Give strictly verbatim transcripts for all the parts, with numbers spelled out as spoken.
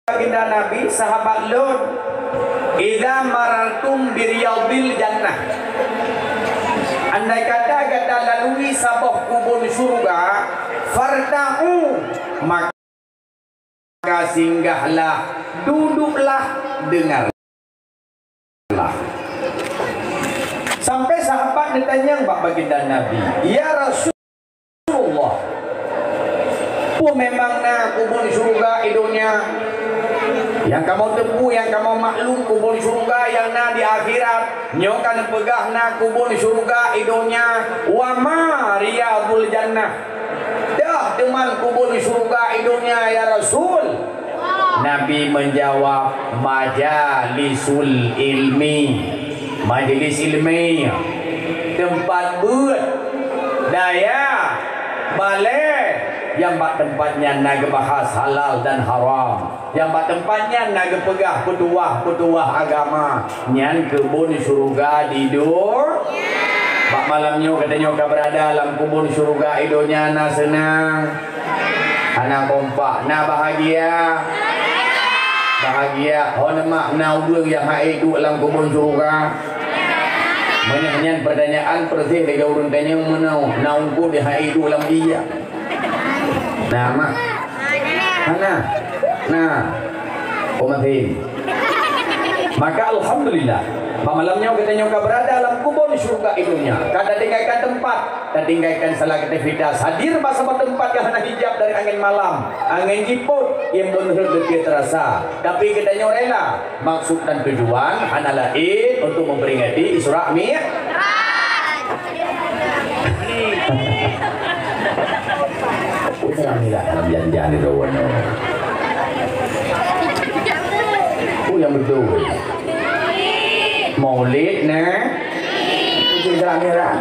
baginda Nabi, sahabat lôn, "Idza marartum bi riyadil jannah." Andai kata gata lalui saboh kubon syurga, "Farta'u," maka singgahlah, duduklah, dengarlah. Sampai sahabat neutanyong bak baginda Nabi, "Ya Rasulullah, peue memang na kubon syurga i donya? Nyang kamoe teupeu, nyang kamoe maklum, kubon syurga nyang na di akhirat. Nyoe ka neupeugah na kubon syurga i donya, wa ma riyadul jannah." Deuh teuma kubon syurga i donya, ya Rasul? Nabi menjawab, "Majalisul ilmi." Majelis ilmi, teumpat beuet, dayah, balée, nyang bak teumpat nyan na geubahas halal dan haram. Nyang bak teumpat nyan na geupeugah peutuwah-peutuwah agama. Nyan keubon syurga di do-, bak malam nyoe geutanyoe ka beurada lam keubon syurga i donya, na seunang? Hana kompak. Na bahagia? Bahagia. Ho neumak na ureuëng nyang han ék duek lam keubon syurga? Meunyoe nyan peurtanyaan, peureuséh lagée ureuëng tanyong meunoe, na ungkot nyang han ék duek lam ie? Na, mak? Hana? Na. Oh, masih. Maka alhamdulillah, bak malam nyoe geutanyoe ka beurada lam kubon syurga i donya. Ka tatinggalkan teumpat, tatinggalkan segala aktivitas, hadir bak saboh teumpat nyang hana hijab dari angén malam, angén jipot, nyang beuneureuk leubeh teurasa. Tapi geutanyoe rela, maksud dan tujuan hana laén untuk memperingati Isra Mi-, Isra Mi'raj lam janji droeneuh. Oh, nyang beutôi. Maulid, nah. Itu Isra Mi'raj.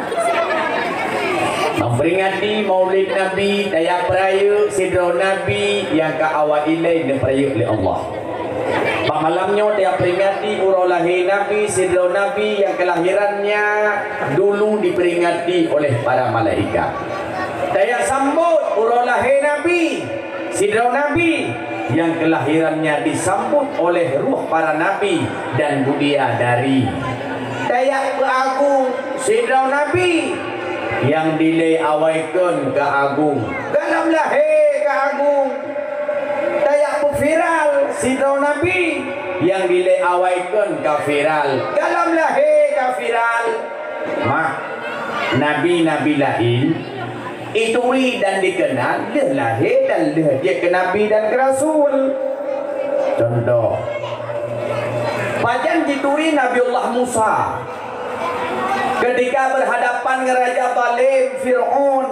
Memperingati Maulid Nabi, tajak peurayeuk sidroe Nabi nyang ka awai ilée neupeurayeuk lé Allah. Bak malam nyoe tajak peringati uroe lahé Nabi, sidroe Nabi nyang keulahirannya dulu diperingati oleh para malaikat. Tajak sambot uroe lahé Nabi, sidroe Nabi nyang keulahirannya disambot oleh ruh para nabi dan bidadari. Tajak peuagung sidroe Nabi nyang dilée awai kheun ka agung, gohlom lahé ka agung. Tajak peuviral sidroe Nabi nyang dilée awai kheun ka viral, gohlom lahé ka viral. Mah, nabi-nabi laén ituri dan dikenal lheueh lahé dan lheueh jeuet keu nabi dan keu rasul. Contoh, pajan jituri Nabiullah Musa ketika berhadapan ngon raja zalem Fir'aun.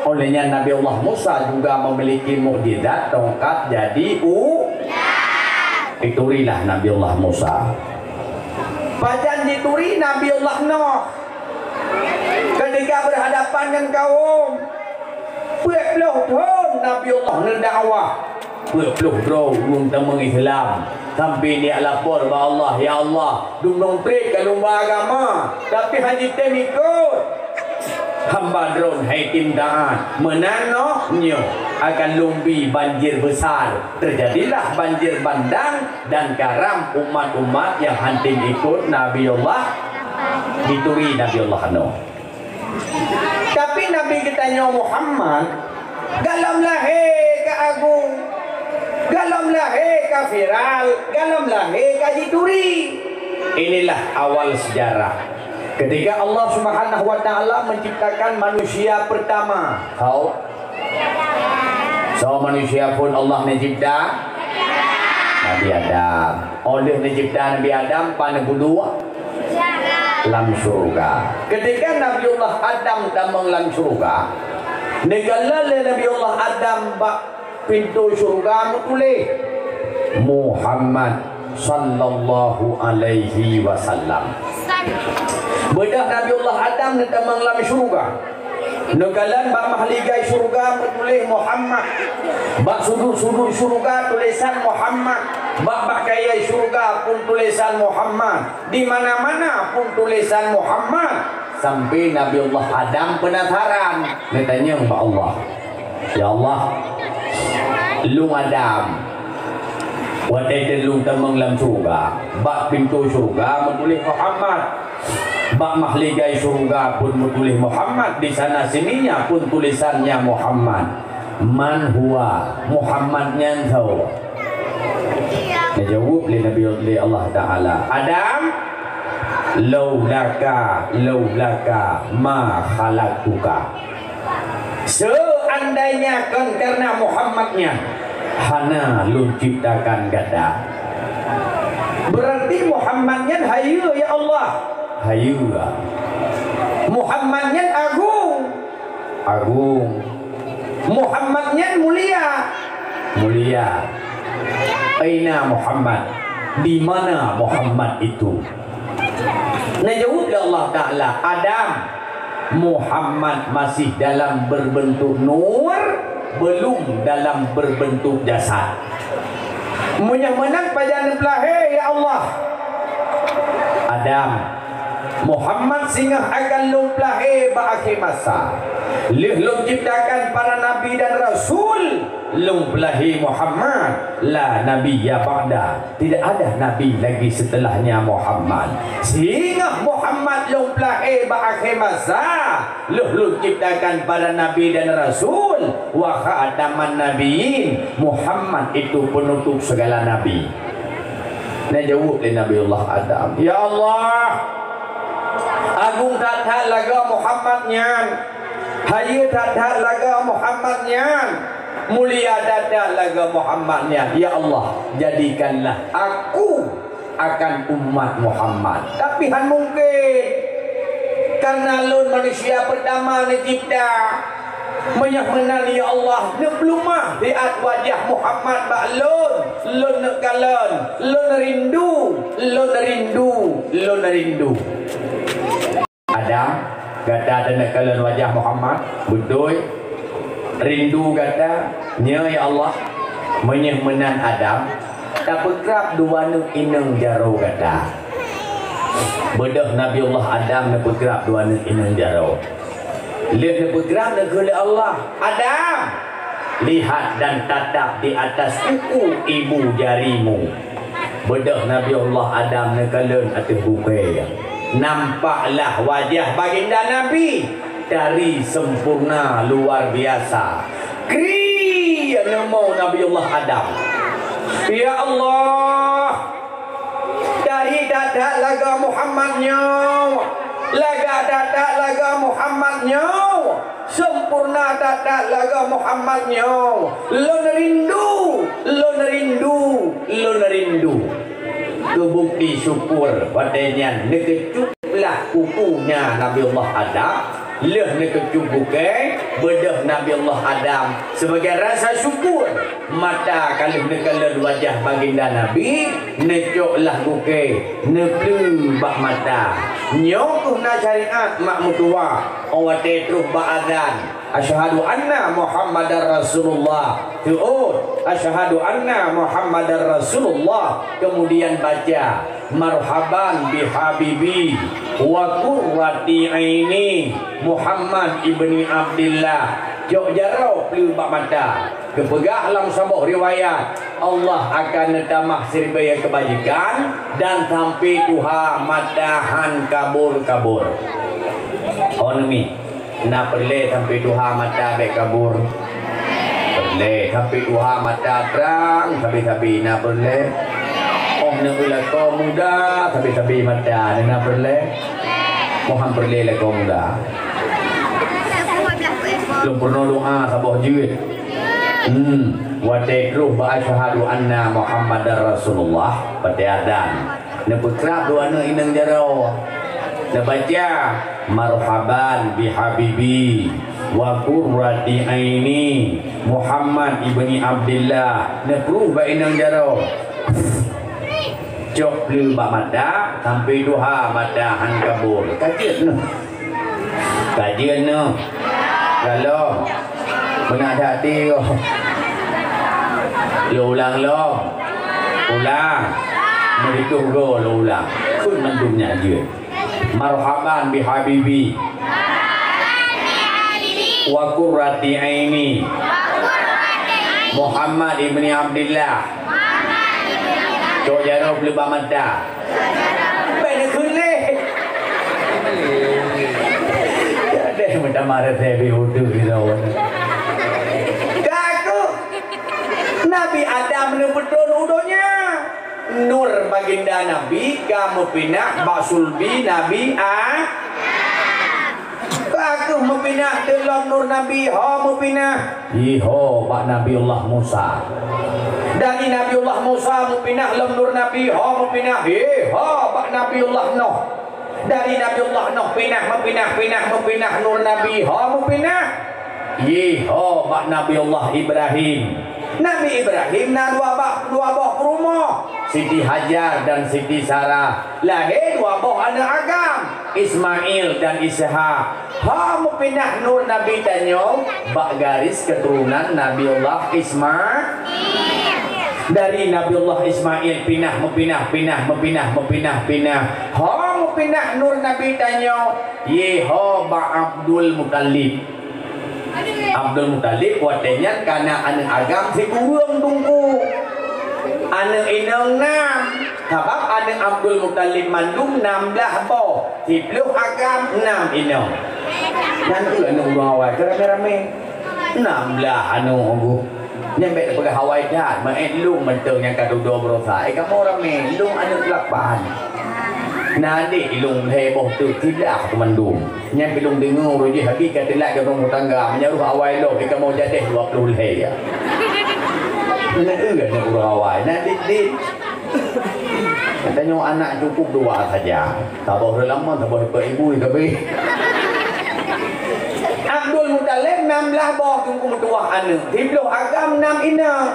Oleh nyan Nabiullah Musa juga memiliki mukjizat tongkat jadi u-, diturilah Nabiullah Musa. Pajan jituri Nabiullah Nuh. Ketika berhadapan ngon kaum, peuet ploh thon Nabiullah neudakwah, peuet ploh droe ureuëng tamong Islam, sampai neujak lapor bak Allah, "Ya Allah, dumnong treb ka lôn ba agama, tapi hana jitem ikot. Hamba droe hai tem taát, meunan noh nyoe akan lôn bi banjir besar." Terjadilah banjir bandang dan karam umat-umat nyang hana tem ikot Nabiullah, dituri Nabiullah Nuh. Tapi Nabi geutanyoe Muhammad, gohlom lahé ka agung, gohlom lahé ka viral, gohlom lahé ka jituri. Inilah awal sejarah. Ketika Allah Subhanahu wa Ta'ala menciptakan manusia pertama, hao, soe manusia phon Allah neucebta? Nabi Adam. Óh lheueh neucebta Nabi Adam, pat neuduek? Lam syeuruga. Ketika Nabiullah Adam tamong lam syeuruga, neukalon lé Nabiullah Adam bak pintoe syeuruga meutuléh, "Muhammad sallallahu alaihi wasallam." Beudôh Nabiullah Adam neutamong lam syeuruga, neukalon bak mahligai syeuruga meutuléh Muhammad, bak sudut-sudut syeuruga tulésan Muhammad, bak, bak kayée syeuruga pun tulésan Muhammad, di mana-mana pun tulésan Muhammad. Sampai Nabiullah Adam penasaran, neutanyong bak Allah, "Ya Allah, lôn Adam, Watèe teulông tamong lam syeuruga, bak pintoe syeuruga meutuléh Muhammad. Bak mahligai syeuruga pun meutuléh Muhammad, di sana sininya pun tulisannya Muhammad. Man huwa? Muhammad nyan soe? Geujaweueb lé Nabi, lé Allah Taala, "Adam, laulaka, laulaka ma khalaqtuka." Seandainya kon karena Muhammad nyan, hana lôn ciptakan gata. Berarti Muhammad nyan hayeue, ya Allah? Hayeue. Muhammad nyan agung? Agung. Muhammad nyan mulia? Mulia. Aina Muhammad? Di mana Muhammad itu? Neujaweueb lé Allah Taala, "Adam, Muhammad masih dalam berbentuk nur, belum dalam berbentuk jasad." Meunyoe meunan pajan neupeulahé, ya Allah? Adam, Muhammad singoh akan lôn peulahé bak akhé masa. Lheueh lôn ciptakan para nabi dan rasul, lôn peulahé Muhammad, la nabiyya ba'da. Tidak ada nabi lagi setelahnya Muhammad. Singoh Muhammad lôn peulahé bak akhé masa, lheueh lôn ciptakan para nabi dan rasul, wa khataman nabiyyin, Muhammad itu penutup segala nabi. Neujaweueb lé Nabiullah Adam, "Ya Allah, agung that-that lagèe Muhammad nyan, hayeue that-that lagèe Muhammad nyan, mulia that-that lagèe Muhammad nyan. Ya Allah, jadikanlah aku akan umat Muhammad." Tapi han mungken, karena lôn manusia pertama neucipta. Meunyoe meunan, ya Allah, neupeuleumah siat wajah Muhammad bak lôn, lôn neukalon, lôn rindu, lôn rindu, lôn rindu. Adam, gata taneuk kalon wajah Muhammad? Beutôi. Rindu gata? Nyo, ya Allah. Meunyoe meunan Adam, tapeukrab dua aneuk inong jaroe gata. Beudôh Nabiullah Adam neupeukrab dua aneuk inong jaroe. Lheueh neupeukrab neukheun lé Allah, "Adam, lihat dan tatap di atas kuku ibu jarimu." Beudôh Nabiullah Adam neukalon ateueh bukée. Nampaklah wajah baginda Nabi, dari sempurna luar biasa. Kri neumo Nabiullah Adam. Ya Allah, dari that-that lagèe Muhammad nyoe, lagak that-that lagèe Muhammad nyoe. Sempurna that-that lagèe Muhammad nyoe. Lôn rindu, lôn rindu, lôn rindu. Keu bukti syukur, watèe nyan neukeucuplah kukunya Nabiullah Adam, lheueh neukeucup bukée, beudôh Nabiullah Adam. Sebagai rasa syukur, mata ka lheueh neukalon wajah baginda Nabi, neucoklah bukée, neupleue bak mata. Nyoe keuh na syariat mak meutuwah, 'oh watèe troh bak azan, "Asyhadu anna Muhammadar Rasulullah." Teuôt, "Asyhadu anna Muhammadar Rasulullah." Kemudian baca, "Marhaban bi habibi wa qurrati aini Muhammad ibni Abdillah." Cok jaroe pleue bak mata. Geupeugah lam saboh riwayat, Allah akan neutamah siribée keubajikan dan sampoe tuha mata han kabur-kabur. Oh, neumi. Na peureulée sampoe tuha mata bék kabur? Peureulée sampoe tuha mata trang sabe-sabe, na peureulée? Oh, neueu lakoe muda sabe-sabe mata, na peureulée? Mohan peureulée lakoe muda. Lôn peurunoe doa saboh jeuet. Hmm, watée troh bak asyhadu anna Muhammadar Rasulullah, watée adan. Neupeukrab dua aneuk inong jaroe. Neubaca, "Marhaban bi habibi wa qurrati aini Muhammad ibni Abdillah." Neupruh bak inong jaroe. Cok pleue bak mata, sampoe tuha mata han kabur. Ka jeuet neuh. Ka jeuet neuh. Galom. Meunan that até goe. Lôn ulang lom. Ulang. Meuritoh goe lôn ulang. Kheun mandum nyan jeuet. Marhaban bi habibi. Wa qurrati aini. Muhammad ibni Abdillah. Cok jaroe peuleuba mata. Bèk neukheun lé. Deh meutamah rasai bih udeuh di lawan. Ka keuh Nabi Adam neupeutrôn u donya. Nur baginda Nabi ka meupinah bak sulbi Nabi A-, Ka keuh meupinah teuk lom nur Nabi, ho meupinah. Iho bak Nabiullah Musa. Dari Nabiullah Musa meupinah lom nur Nabi, ho meupinah. Iho bak Nabiullah Nuh. Dari Nabiullah Nuh pinah, meupinah, pinah, meupinah nur Nabi, ho meupinah. Iho bak Nabiullah Ibrahim. Nabi Ibrahim na dua ba-, dua boh peurumoh, Siti Hajar dan Siti Sarah. Lahé dua boh aneuk agam, Ismail dan Ishak. Ha meupinah nur Nabi tanyoe bak garis keuturonan Nabiullah Ismail. Dari Nabiullah Ismail pinah, meupinah, pinah, meupinah, meupinah, pinah. Ha meupinah nur Nabi tanyoe, iho bak Abdul Muthalib. Abdul Muthalib watèe nyan ka na aneuk agam sikureueng teungku. Aneuk inong nam, sabab aneuk Abdul Muthalib mandum nam blaih boh, siploh agam, nam inong. Nyan keuh aneuk ureueng awai keu ramé-ramé. Nam blaih aneuk geuh. Nyan bèk tapeugah awai that, meu'èt lôn mantong nyang ka dudoe baroesa. Eh, kamoe ramé, lôn aneuk lapan. Na adék lôn lhèe boh teuk, siblaih mandum. Nyan pih lôn deungö uroe jih Abi ka teulat keu rumoh tangga, meunyo roh awai lom, di kamoe jadeh dua ploh lhèe ya. Nyan eu aneuk ureueng awai, na dit-dit. Tanyoe anak cukup dua saja. Saboh ureueng lama, saboh ipek ibu, tapi Abdul Muthalib nam blaih boh teungku meutuwah aneuk, siploh agam nam inong.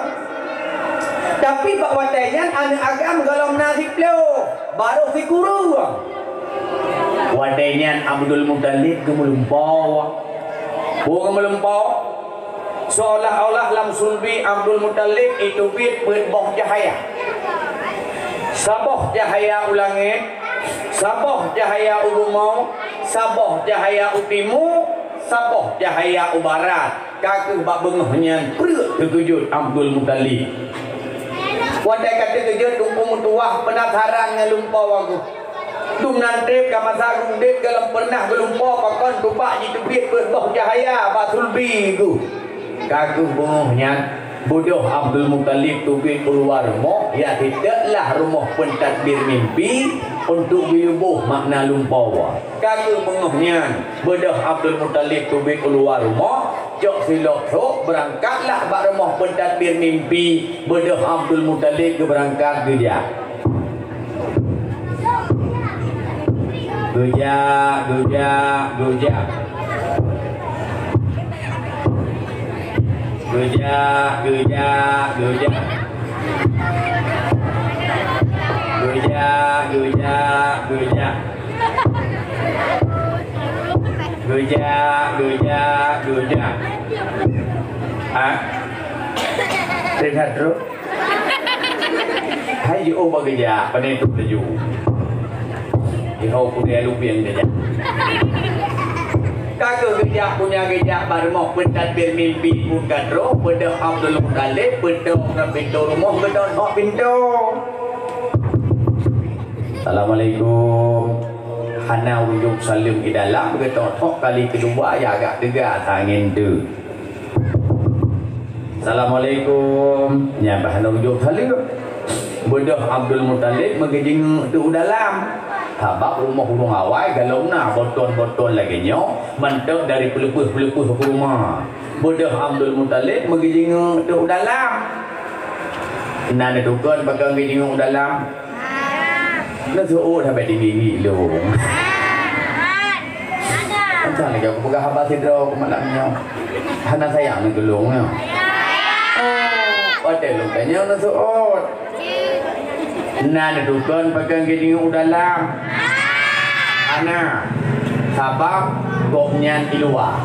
Tapi bak watèe nyan aneuk agam gohlom na siploh, barô sikureueng. Watèe nyan Abdul Muthalib geumeulumpoe. Peue geumeulumpoe? Seolah-olah lam sulbi Abdul Muthalib iteubiet peuet boh cahya. Saboh cahya u langèt, saboh cahya u bumoe, saboh cahya u timu, saboh cahya u barat. Ka keuh bak beungoh nyan preuk teukeujot Abdul Muthalib. Watèe ka teukeujot teungku meutuwah, peunasaran ngon lumpoe geuh. Dum nan trép ka masa geuh udép gohlom peureunah geulumpoe pakon teubak jiteubiet peuet boh cahya bak sulbi geuh. Ka keuh beungoh nyan, beudôh Abdul Muthalib teubiet u luwa rumoh, ya siteuk lah rumoh peutadbir mimpi untuk geuyue boh makna lumpoe. Ka keuh beungoh nyan, beudôh Abdul Muthalib teubiet u luwa rumoh, cok silop trok beurangkatlah bak rumoh peutadbir mimpi, beudôh Abdul Muthalib geubeurangkat geujak. Geujak, geujak, geujak. Geujak, geujak, geujak. Geujak, geujak, geujak. Geujak, geujak, geujak. Ah. Lihat, Bro. Hai jiôh bak geujak, pane tu laju. Jiho kudai lubieng geujak. Ka keuh geujak, punya geujak, bak rumoh peutadbir mimpi pun ka trôh, beudôh Abdul Muthalib, beudôh ngon pintoe rumoh, geudong hok pintoe. Assalamualaikum. Hana ujok saleuem i dalam, geutok-tok kali keudua, ya agak teuga angén tu. Assalamualaikum. Nyan bah lôn jok saleuem. Beudôh Abdul Muthalib meugeujeungeuk teuk u dalam. Sabab rumoh ureueng awai galom na boton-boton lagèe nyoe, mantong dari peuleupeue-peuleupeue u rumoh. Beudôh Abdul Muthalib meugeujeungeuk teuk u dalam. Na neutukon pakon geujeungeuk u dalam. Neuseuôt haba tinggi-tinggi lôn. Entah lagèe aku peugah haba sidroe keu malam nyoe. Hana sayang nyoe keu lôn nyoe. Oh, watèe lôn tanyong neuseuôt. Na neutukon pakon geujeungeuk u dalam. Hana. Sabab gobnyan i luwa.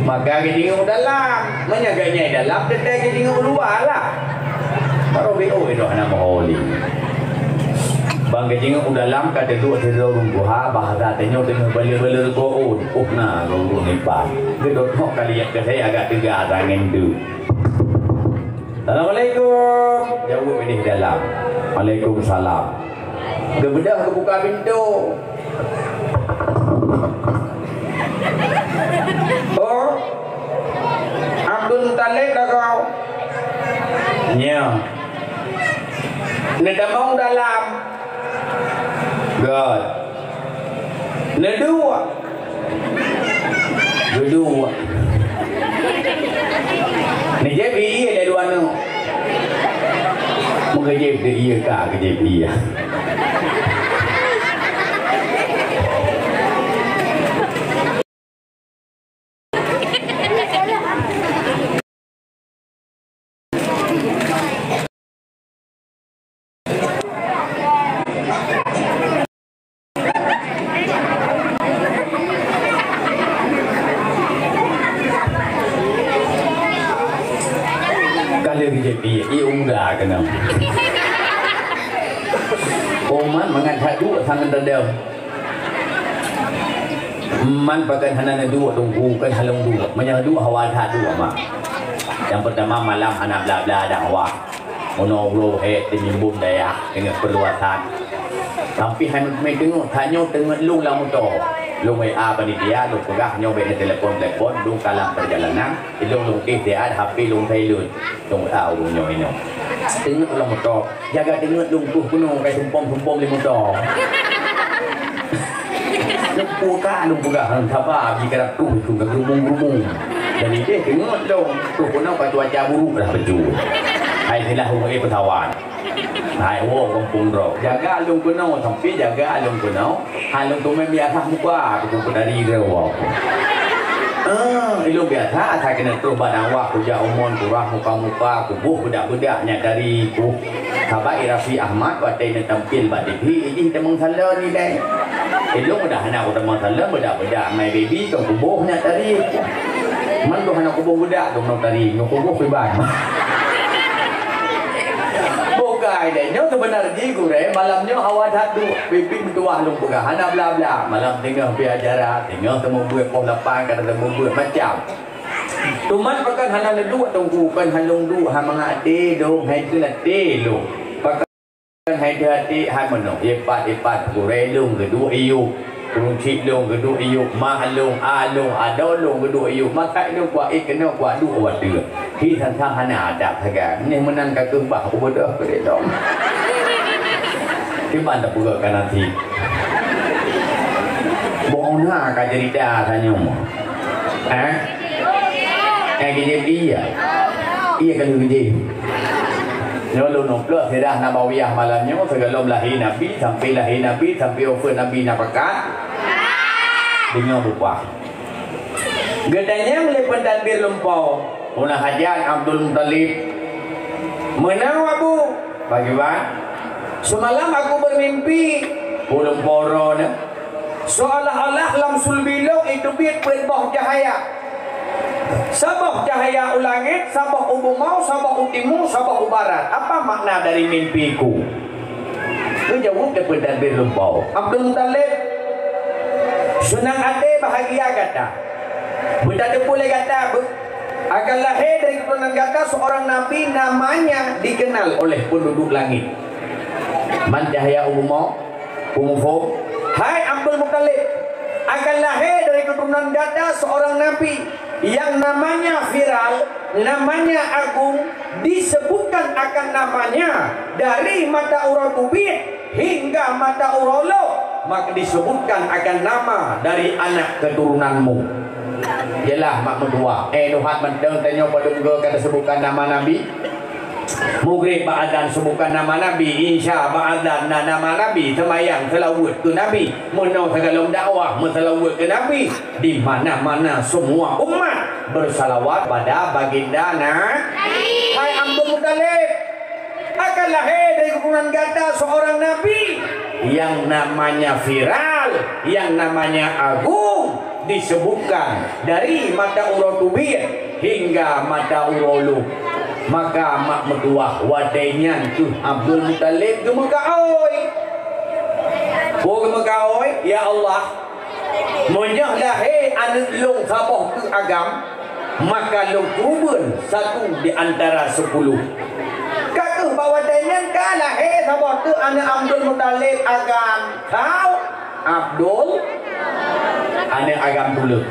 Maka geujeungeuk u dalam. Meunyoe gobnyan i dalam, teuntèe geujeungeuk u luwa lah. Baroe B O i droe hana meuhôi. Ban geujeungeuk u dalam ka teuduek sidroe ureueng tuha, bahasa tanyoe teungoh baleu-baleu reukoh ôn. Oh na ureueng nipan. Geudok hok kali nyan keu saya agak teuga angén tu. "Assalamualaikum," jaweueb idéh dalam. "Waalaikumsalam." Geubeudôh geubuka pintoe. "Oh, Abdul Muthalib lagoe." "Nyo." "Neutamong dalam." "Göt." "Neuduek." "Geuduek." "Neujieb ié lé dua nyoe." Meugeujeb di ié ka geujieb ié. Ka lheueh geujép ié, ié ungga keunoe. Umat mangat that duek sangat tadong. Man pakon hana neuduek teungku, kon halong duek. Meunyoe duek hawa that duek mak. Nyang peutama malam hana bla-bla dakwah. Meunoe uroe hé teungimbôn dayah teungoh peurluasan. Tapi hai meuteumé teungoh, tanyoe teungoh lôn lam moto. Lôn W A panitia, lôn peugah nyoe bék neutelepon-telepon, lôn ka lam peurjalanan, ilôn lôn éh siat H P lôn silent. Lôn W A ureueng nyoe inoe. Teungoh lam moto, jaga teungoh lôn peuh keunoe kai sumpom-sumpom lé moto. Lôn peuh ka lôn peugah, hana saba, ji karab troh itu ka geurubung-geurubung. Dan idéh teungoh lôn, troh keunoe ka cuaca buruk dah beujeuet. Hai silah ureueng éh peusawat. Hai woe gampông droe. Jaga lôn keunoe, sampai jaga lôn keunoe. Hai lôn teumé biasa muka, aku peudari droe. Ah, ilôn biasa, asai keuneuk troh bak dakwah, kujak umon, kurah muka-muka, kuboh beudak-beudak nyak dari ku. Saban i Raffi Ahmad watèe neutampil bak T V, ijih tamong salon ilèe. Ilôn udah hana kutamong salon, beudak-beudak my baby, kon kuboh nyak dari ku. Man lôn hana kuboh beudak, lôn nong tari, nyoe kuboh kiban. Bukai deh, nyoe seubeuna jih gurèe, malam nyoe hawa that duek, pipi meutuwah lôn peugah, hana bla-bla. Malam teungoh pi acara, teungoh teumeubeuet poh lapan, ka teumeubeuet macam. Teuma pakon hana neuduek teungku, kon hana lôn duek, hai mangat até lôn, hai teulat até lôn. Pakon Hai teuhati, hai meunoe, ipat-ipat gurèe lôn geuduek iyup, keuruncit lôn geuduek iyup, mak lôn, a lôn, adoe lôn geuduek iyup, makai lôn kuat ék keunoe kuat duek watèe. Hi sang-sang hana adab sagai. Nyoe meunan ka keuh bah kubeudôh keu lôn. Kiban tapeugah ka nasi. Boh na ka cerita tanyoe. Eh? Eh, geujép ié. Ié ka lheueh geujép. Nyoe lôn umploh sirah Nabawiyah malam nyoe, sigohlom lahé Nabi, sampai lahé Nabi, sampai wafeuet Nabi na pakat. Deungoe bubah. Geutanyong lé peutadbir lumpoe, "Peue na hajat Abdul Muthalib?" "Meunoe, Abu." "Pakriban?" "Seumalam aku beumimpi." "Peue lumpoe droeneuh?" "Seolah-olah lam sulbi lôn iteubiet peuet boh cahya. Saboh cahya u langét, saboh u bumoe, saboh u timu, saboh u barat. Apa makna dari mimpiku?" Geujaweueb lé peutadbir lumpoe, "Abdul Muthalib, seunang até bahgia gata. Beutateupeue lé gata, beu-, akan lahé dari keuturonan gata seorang nabi namanya dikenal oleh penduduk langit." Man cahya u bumoe, Peue muphom? "Hai Abdul Muthalib, akan lahé dari keuturonan gata seorang nabi yang namanya viral, namanya agung, disebutkan akan namanya dari mata uroe teubiet hingga mata uroe lhok, maka disebutkan akan nama dari anak keturunanmu." Jeulaih mak meutuwah, eh, neuhat mantong tanyoe padum goe ka teusebutkan nama nabi? Mugreb bak azan seubutkan nama Nabi, insya bak azan na nama Nabi, seumayang seulaweuet keu Nabi, meunoe sigohlom dakwah meuseulaweuet keu Nabi, di mana-mana semua umat bersalawat pada baginda Na-, Nabi. Hai Abdul Muthalib, akan lahé dari keuturonan gata seorang Nabi yang namanya viral, yang namanya agung, disebutkan dari mata uroe teubiet hingga mata uroe lhok. Maka mak meutuwah watée nyan keuh Abdul Muthalib geumeukaôi. Peue geumeukaôi, "Ya Allah, meunyoe lahé aneuëk lôn saboh teuk agam, Maka lôn keureubeuen satu di antara sepuluh. Ka keuh bak watèe nyan ka lahé saboh teuk aneuk Abdul Muthalib agam. Tau? Abdul, aneuk agam tuleueng.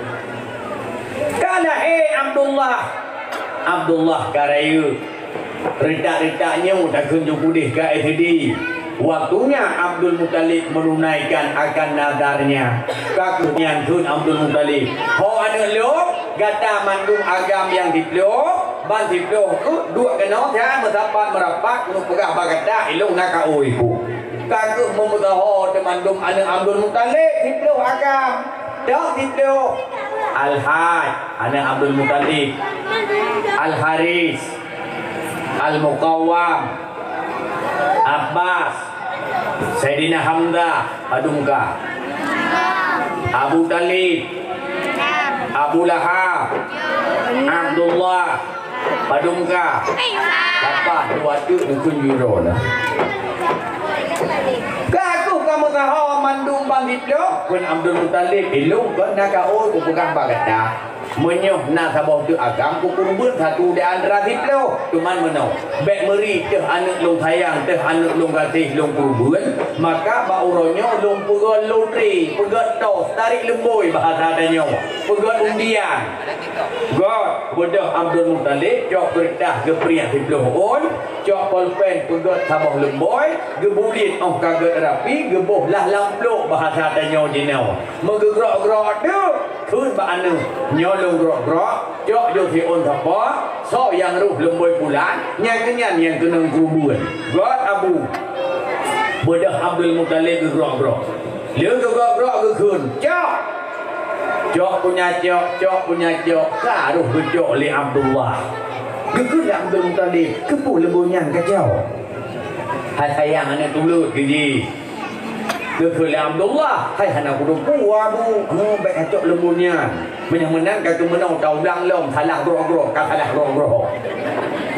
Ka lahé Abdullah. Abdullah ka rayeuk. Reutak-reutak nyoe takheun jipudeh ka S D. Waktunya Abdul Muthalib menunaikan akan nadarnya. Ka keuh nyan kheun Abdul Muthalib, "Ho aneuk lôn, gata mandum agam nyang siplôh, ban siplôh keuh duek keunoe, siat meusapat meurapat keuneuk peugah bak gata, ilôn na ka ôi keuh." Ka keuh meumeusaho teumandum aneuk Abdul Muthalib siplôh agam. Dok siplôh. Al-Haj, aneuk Abdul Muthalib. Al-Haris. Al-Muqawwam, Abbas, Saidina Hamzah, padum ka? Abu Thalib, Abu Lahab, Abdullah, padum ka? Lapan, dua teuk dukun juro na. Ka keuh ka meusaho mandum ban siplôh, kheun Abdul Muthalib, ilôn kon na ka ôi kupeugah bak gata. Meunyoe na saboh teuk agam, kukeureubeuen satu di antara siplôh. Cuman meunoe, bèk meuri teuh aneuk lôn sayang, teuh aneuk lôn gaséh lôn keureubeuen, maka bak uroe nyoe lôn peugöt lotre, peugöt tos, tarék leumbôi bahasa tanyoe, peugöt undian. Göt, beudôh Abdul Muthalib, cok keureutah geupriek siplôh ôn, cok polpen peugöt saboh leumbôi, geubuliet 'oh ka göt rapi, geuboh lah lam plôk bahasa tanyoe jinoe. Meugeugrok-grok teuk, kheun bak aneuk, "Nyoe lôn grok-grok, cok jôh siôn sapo, soe nyang rôh leumbôi pulan, nyan keuh nyan nyang keunong keureubeuen." Göt abu. Beudôh Abdul Muthalib geugrok-grok. Lheueh geugrok-grok geukheun, "Cok!" Cok punya cok, cok punya cok, ka rôh geucok lé Abdullah. Geukheun lé Abdul Muthalib, "Keupeue leumbôi nyan kacok?" "Hai sayang aneuk tuleueng," geujih. Geukheun lé Abdullah, "Hai hana kuteupeu, Abu, heueh, bèk kacok leumbôi nyan. Meunyoe meunan ka keuh meunoe taulang lom, salah grok-grok, ka salah grok-grok."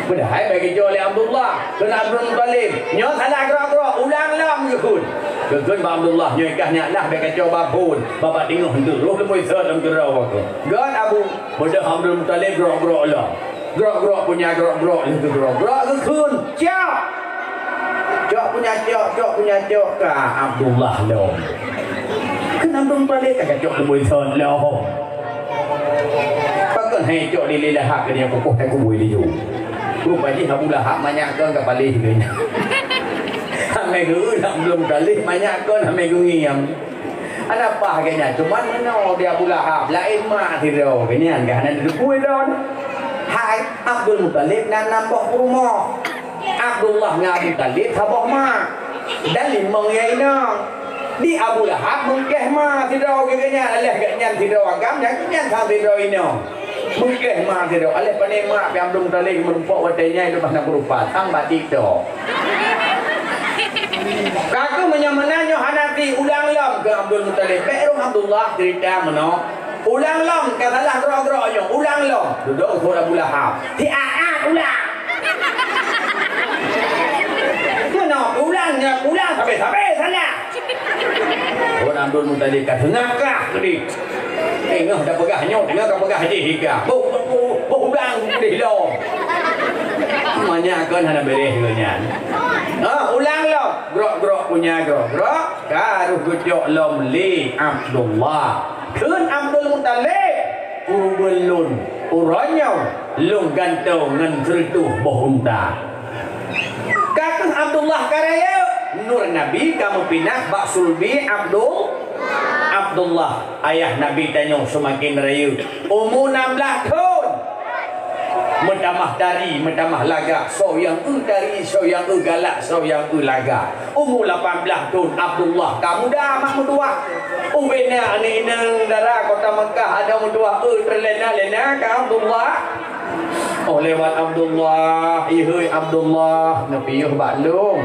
Padahai bèk geucok lé Abdullah. Kheun Abdul Muthalib, "Nyoe salah grok-grok, ulang lom," geukheun. Geukheun bak Abdullah, "Nyoe kah nyak lah bèk kacok bak phôn, babah teungoh eunteuk rôh leumbôi sot lam keudroe." Göt abu, beudôh Abdul Muthalib grok-grok lom. Grok-grok punya grok-grok, lheueh geugrok-grok geukheun, "Cok!" Cok punya cok, cok punya cok, ka Abdullah lom. Kheun Abdul Muthalib ka geucok leumbôi sot lom. Pakon hai cok lé Lahab keu nyan, pukôh hai kubui laju. Rupa jih Abu Lahab manyak kon ka paléh lé nyan. Hamé geueu Abdul Muthalib manyak kon hamé geungieng. Hana paih geuh nyan, cuman meunoe di Abu Lahab, laén mak sidroe geuh nyan, geuh hana neuteupeue lom. Hai, Abdul Muthalib na nam boh peurumoh. Abdullah ngon Abu Thalib saboh mak. Dan limong ya inong. Di Abu Lahab meungkeh ma sidroe geuh nyan, alah geuh nyan sidroe agam, nyan geuh nyan sang sidroe inong. Meungkeh ma sidroe, alah pané mak pih Abdul Muthalib meureumpok watèe nyan leubeh na beurupa, sang batik tok. Ka keuh meunyoe meunan nyoe hana ti, ulang lom keu Abdul Muthalib. Bèk rhom Abdullah cerita meunoe. Ulang lom, ka salah grok-grok nyoe, ulang lom. Dudoe u Abu Lahab. Siat-at ulang. Meunoe ulang, nyoe ulang, sabe-sabe salah. Ureueng Abdul Muthalib ka seungakah keudéh. Teungoh tapeugah nyoe, teungoh tapeugah jih hika. Boh, boh, boh, boh udang keudéh lom. Manyak kon hana beureh lom nyan. Ha, ulang lom. Grok-grok punya grok-grok, ka rôh geucok lom lé Abdullah. Kheun Abdul Muthalib, "Ureueng lôn, uroe nyoe lôn gantoe ngon seureutôh boh unta." Ka keuh Abdullah ka rayeuk, nur Nabi ka meupinah bak sulbi Abdul, Abdullah. Ayah Nabi tanyoe seumaken rayeuk, umu nam blaih thon. Meutamah tari, meutamah lagak, soe nyang eu tari, soe nyang eu galak, soe nyang eu lagak. Umu lapan blaih thon Abdullah ka muda mak meutuwah. Ubena aneuk inong dara kota Mekah adoe meutuwah, eu teulena-lena ka Abdullah. Oh lewat Abdullah, ihôi Abdullah, neupiôh bak lôn.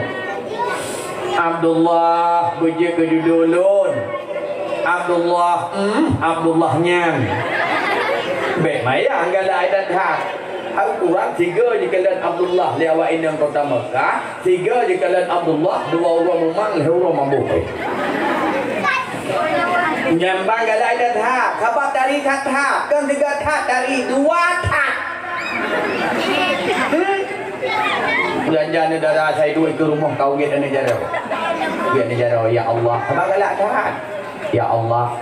Abdullah, beujeuet keu judoe lôn. Abdullah, hmm, Abdullah nyan. Bèk maya galak adat that. Ukuran tiga jikalon Abdullah lé awak inong kota Mekah, tiga jikalon Abdullah, dua uroe mumang, lhèe uroe mabök. Nyan ban galak that-that, sabab tari that-that, kon tiga that tari, dua that. Hmm? Beulanja neuh dara, saya duek keu rumoh kawin aneuk jaroe. Kawin aneuk jaroe, ya Allah, sabab galak that. Ya Allah,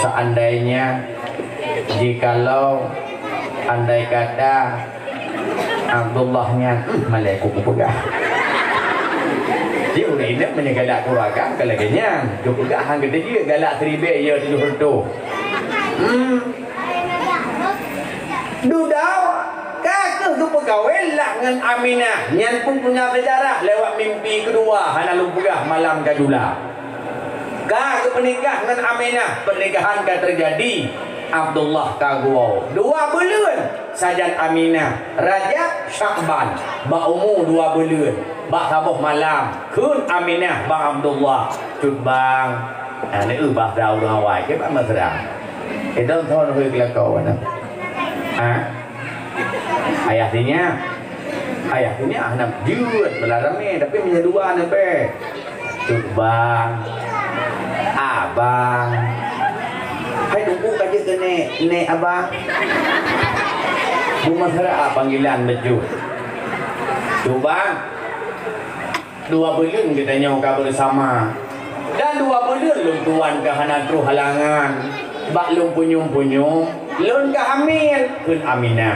seandainya, jikalau, andai kata, Abdullah nyan, hmm, malée ku kupeugah. Di ureuëng inong meunyoe galak keuluwarga, ka lagée nyan. Kupeugah han geutanyoe jeuet galak siribée, ya tujoh reutôh. Hmm. Dudoe, ka kheueh geupeukawén lah ngon Aminah. Nyan pun puna seujarah lewat mimpi keudua, hana lôn peugah malam ka jula. Ka geupeunikah ngon Aminah, pernikahan ka teujadi. Abdullah ka geuwoe. Dua buleuen sajan Aminah, Rajab, Syakban. Bak umu dua buleuen, bak saboh malam, kheun Aminah bak Abdullah, "Cut bang." Nah, neu bahasa ureuëng awai, ke bak mesra. Idong thon hui keulakau na. Ha? Ayah sinyak. Ayah sinyak hana jeuet beularami, tapi meunyoe dua na beh. Cut bang. Abang. Hai duku ka jeuet keu nek, nek abang. Beumasra panggilan beujeuet. Cut bang. Dua buleuen geutanyoe ka beusama, dan dua buleuen lôn tuan ka hana troh halangan. Bak lôn punyueng-punyueng, lôn ka hamil, kheun Aminah.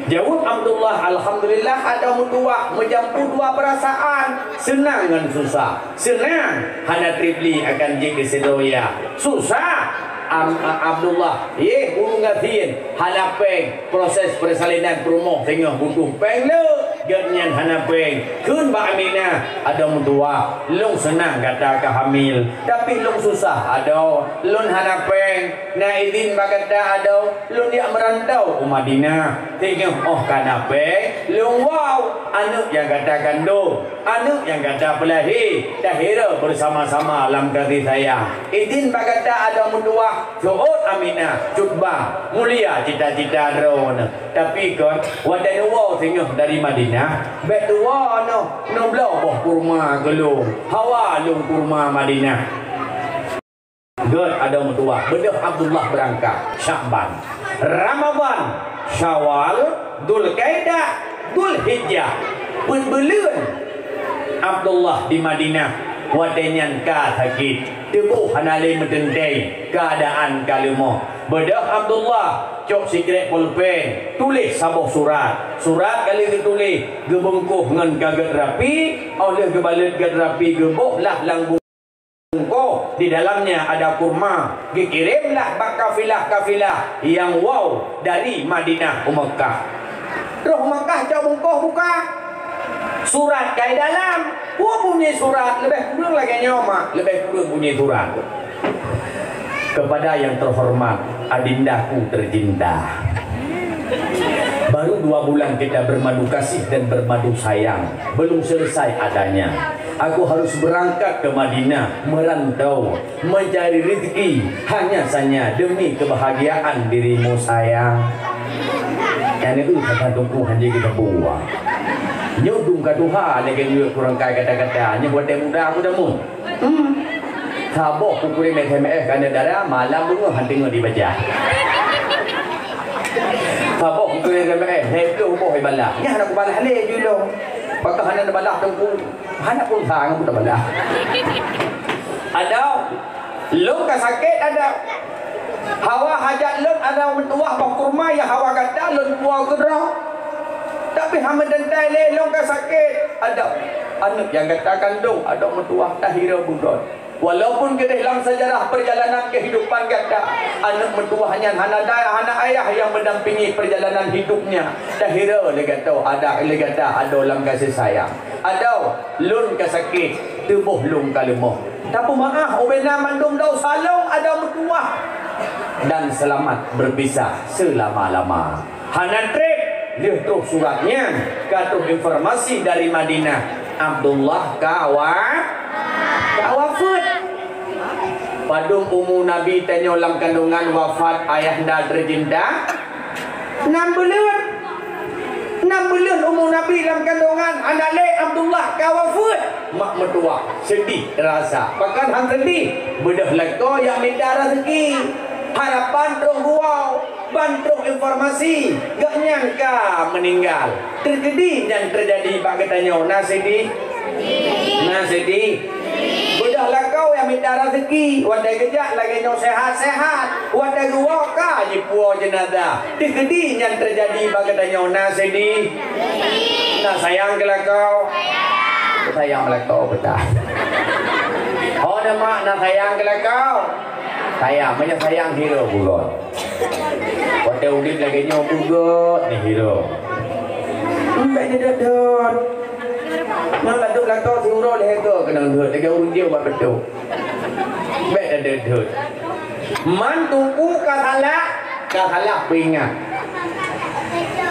Jaweueb Abdullah, "Alhamdulillah, adoe meutuwah, meujampu dua peurasaan, seunang ngon susah. Seunang, hana treb li akan jeuet keu sidroe yah. Susah, Am-, A-, Abdullah, yeh, ureuëng gasien, hana péng." Proses persalinan peurumoh teungoh butuh péng le, geuhnyan hana péng. Kheun bak Aminah, "Adoe meutuwah, lôn seunang gata ka hamil, tapi lôn susah adoe, lôn hana péng. Na idhin bak gata adoe, lôn jak meurantau u Madinah. Teungoh óh ka na péng, lôn woe aneuk nyang gata kandong, aneuk nyang gata peulahé, tahireue beusama-sama lam kasih sayang. Idhin bak gata adoe meutuwah." Seuôt Aminah, "Cut bang, mulia cita-cita droeneuh. Tapi kon, watée neuwoe singoh dari Madinah, bék tuwoe noh, neubloe boh kurma keu lôn. Hawa lôn kurma Madinah." Gét adoe meutuwah, beudôh Abdullah beurangkat. Syakban, Ramadhan, Syawal, Dzulkaidah, Dzulhijjah. Peuet buleuen Abdullah di Madinah, watée nyan ka sakét. Tuboh hana lé meuteuntée, keuadaan ka leumoh. Beudôh Abdullah cok sikrék polpén, tuléh saboh surat. Surat ka lheueh geutuléh, geubeungkoh ngon ka gét rapi, óh lheueh geubalot gét rapi, geuboh lah lam bungkoh. Di dalamnya ada kurma, geukirém lah bak kafilah-kafilah nyang woe dari Madinah u Meukah. Troh Meukah cok bungkoh buka. Surat ka di dalam. Peue bunyi surat? Leubeh kureueng lagée nyoe, mak. Leubeh kureueng bunyi surat. Kepada yang terhormat Adindaku tercinta. Baru dua bulan kita bermadu kasih dan bermadu sayang. Belum selesai adanya. Aku harus berangkat ke Madinah, merantau, mencari rezeki hanya saja demi kebahagiaan dirimu sayang. Nyang neu ka tuku hana jiteupeue. Nyoe dum ka tuha lagée nyoe kurang kai kata-kata. Nyoe watée muda aku damun. Hmm. Saboh kukureueng S M S keu aneuk dara, malam beungoh han teungoh dibaca. Saboh kukureueng S M S, lhée ploh boh ibalah. Nyan hana kubalah lé ju lôn. Pakon hana neubalah teungku. Hana pulsa ngon buta bala. Adoe, lôn ka sakét adoe. Hawa hajat lôn adoe meutuwah boh kurma nyang hawa gata lôn puwoe keudroe. Tapi hana meuteuntée lé lôn ka sakét adoe. Aneuk nyang gata kandong adoe meutuwah tahireue beudôh. Walaupun keudeh lam sejarah perjalanan kehidupan gata, aneuk meutuwah nyan hana da-, hana ayah nyang mendampingi perjalanan hidupnya, tahireue lé gata ada, lé gata adoe lam kasih sayang. Adoe, lôn ka sakét, tuboh lôn ka leumoh. Tapeumeu'ah ubena mandum desya lôn adoe meutuwah. Dan selamat berpisah selama-lama. Hana treb, lheueh troh surat nyan, ka troh informasi dari Madinah, Abdullah ka wa-, ka wafeuet. Padum umu Nabi tanyoe lam kandungan wafat ayahanda tercinta? Nam buleuen. Nyang buleuen umu Nabi lam kandongan, aneuk lé Abdullah ka wafeuet. Mak meutuwah, seudeh rasa. Pakon han seudeh? Beudôh lakoe nyang mita raseuki. Harapan troh geuwoe, ban troh informasi, gobnyan ka meuninggai. Teukeudi nyang teujadi bak geutanyoe, na seudeh? Na seudeh? Beudôh lakoe nyang mita raseuki, watèe geujak lagèe nyoe seuhat-seuhat, watèe geuwoe ka jipuwoe jeunazah. Teukeudi nyang teujadi bak geutanyoe, na seudeh? Na sayang keu lakoe? Sayang lakoe beutôi. Ho na mak na sayang keu lakoe? Sayang, meunyoe sayang hiro bugon. Watèe udép lagèe nyoe bugon ni hiro. Bèk deuet-deuet. Nyoe ladôm lakoe siuroe lhèe goe keunong deuet, lagèe ureueng jeuet bak beutôi. Bèk deuet-deuet. Man teungku ka salah, ka salah peuingat.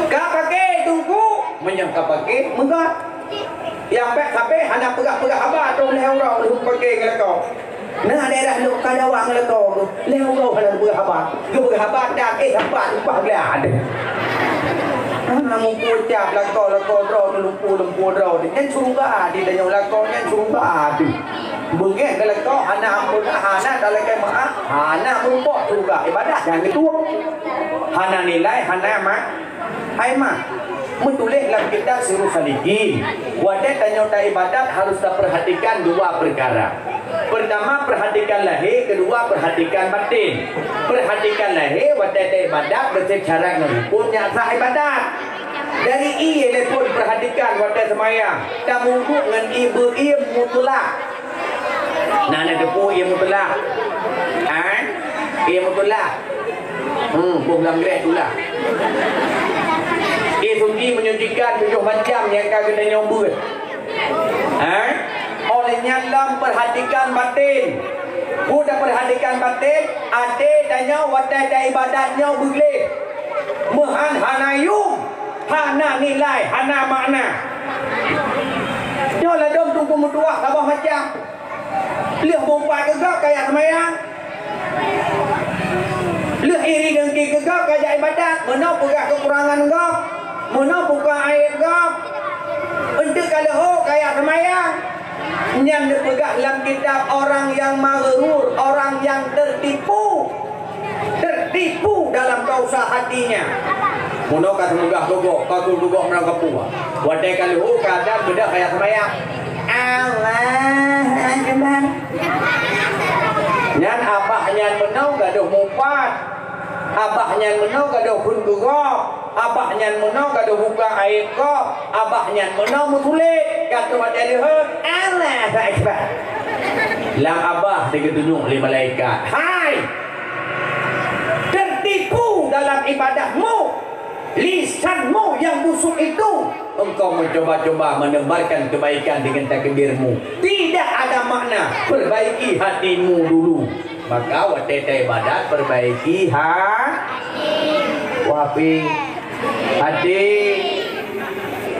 Ka paké teungku, meunyoe ka paké, meugot. Nyang bèk sabe hana peugah-peugah haba troh lhèe uroe lheueh paké ngon lakoe. Na daerah lôn ka dawa ngon lakoe, lhèe uroe hana geupeugah haba. Geupeugah haba dan, eh, haba lumpah gleh. Hana muphom cap lakoe, lakoe droe, lumpu-lumpu droe. Nyan syeuruga di tanyoe lakoe, nyan syeuruga di. Beungèh keu lakoe, hana amphon, hana talakèe meu'ah, hana meurumpok syeuruga. Ibadat nyang geutueng. Hana nilai, hana ma-, hai ma. Meutuléh lam kitab Sirus Salikin, watèe tanyoe taibadat harus tapeurhatikan dua peukara. Peurtama, peurhatikan lahé, keudua, peurhatikan batén. Peurhatikan lahé, watèe taibadat, beuseucara ngon rukon nyang sah ibadat. Dari ié lé phon peurhatikan watèe seumayang, tamuduk ngon ié beu-ié mutlak. Na neuteupeu ié mutlak? Ha? Ié mutlak? Hmm, boh lam grek tulah. Ié suci menyucikan tujoh macam nyang ka geutanyoe beuet. Ha? Óh lheueh nyan lom peurhatikan batén. Peue tapeurhatikan batén, até tanyoe watèe taibadat nyoe beugleh. Meuhan hana yum, hana nilai, hana makna. Nyoe ladôm teungku meutuwah saboh macam. Lheueh meuupat keu gob kajak seumayang. Lheueh iri deungki keu gob kajak ibadat. Meunoe peugah keukurangan gob. Meunoe buka aéb gob. Eunteuk ka leuho kajak seumayang. Nyan neupeugah lam kitab orang yang maghrur, orang yang tertipu. Tertipu dalam dosa hatinya. Meunoe ka seumeugah gogoh, ka geugogoh meunang kapua. Watèe ka leuho keuadaan beudôh kajak seumayang. Allahu Akbar. Nyan abah nyan meunoe gadôh mupat. Abah nyan meunoe gadôh phon keu gob. Abah nyan meunoe gadôh buka aéb gob. Abah nyan meunoe meusulet. Ka troh watèe leuho, Allahu Akbar. Lam abah teugeuteunyok lé malaikat. Hai! Tertipu dalam ibadahmu, lisanmu yang busuk itu, engkau mencoba-coba menebarkan kebaikan dengan takbirmu. Tidak ada makna, perbaiki hatimu dulu. Maka watèe taibadat, perbaiki ha-, wapi. Até,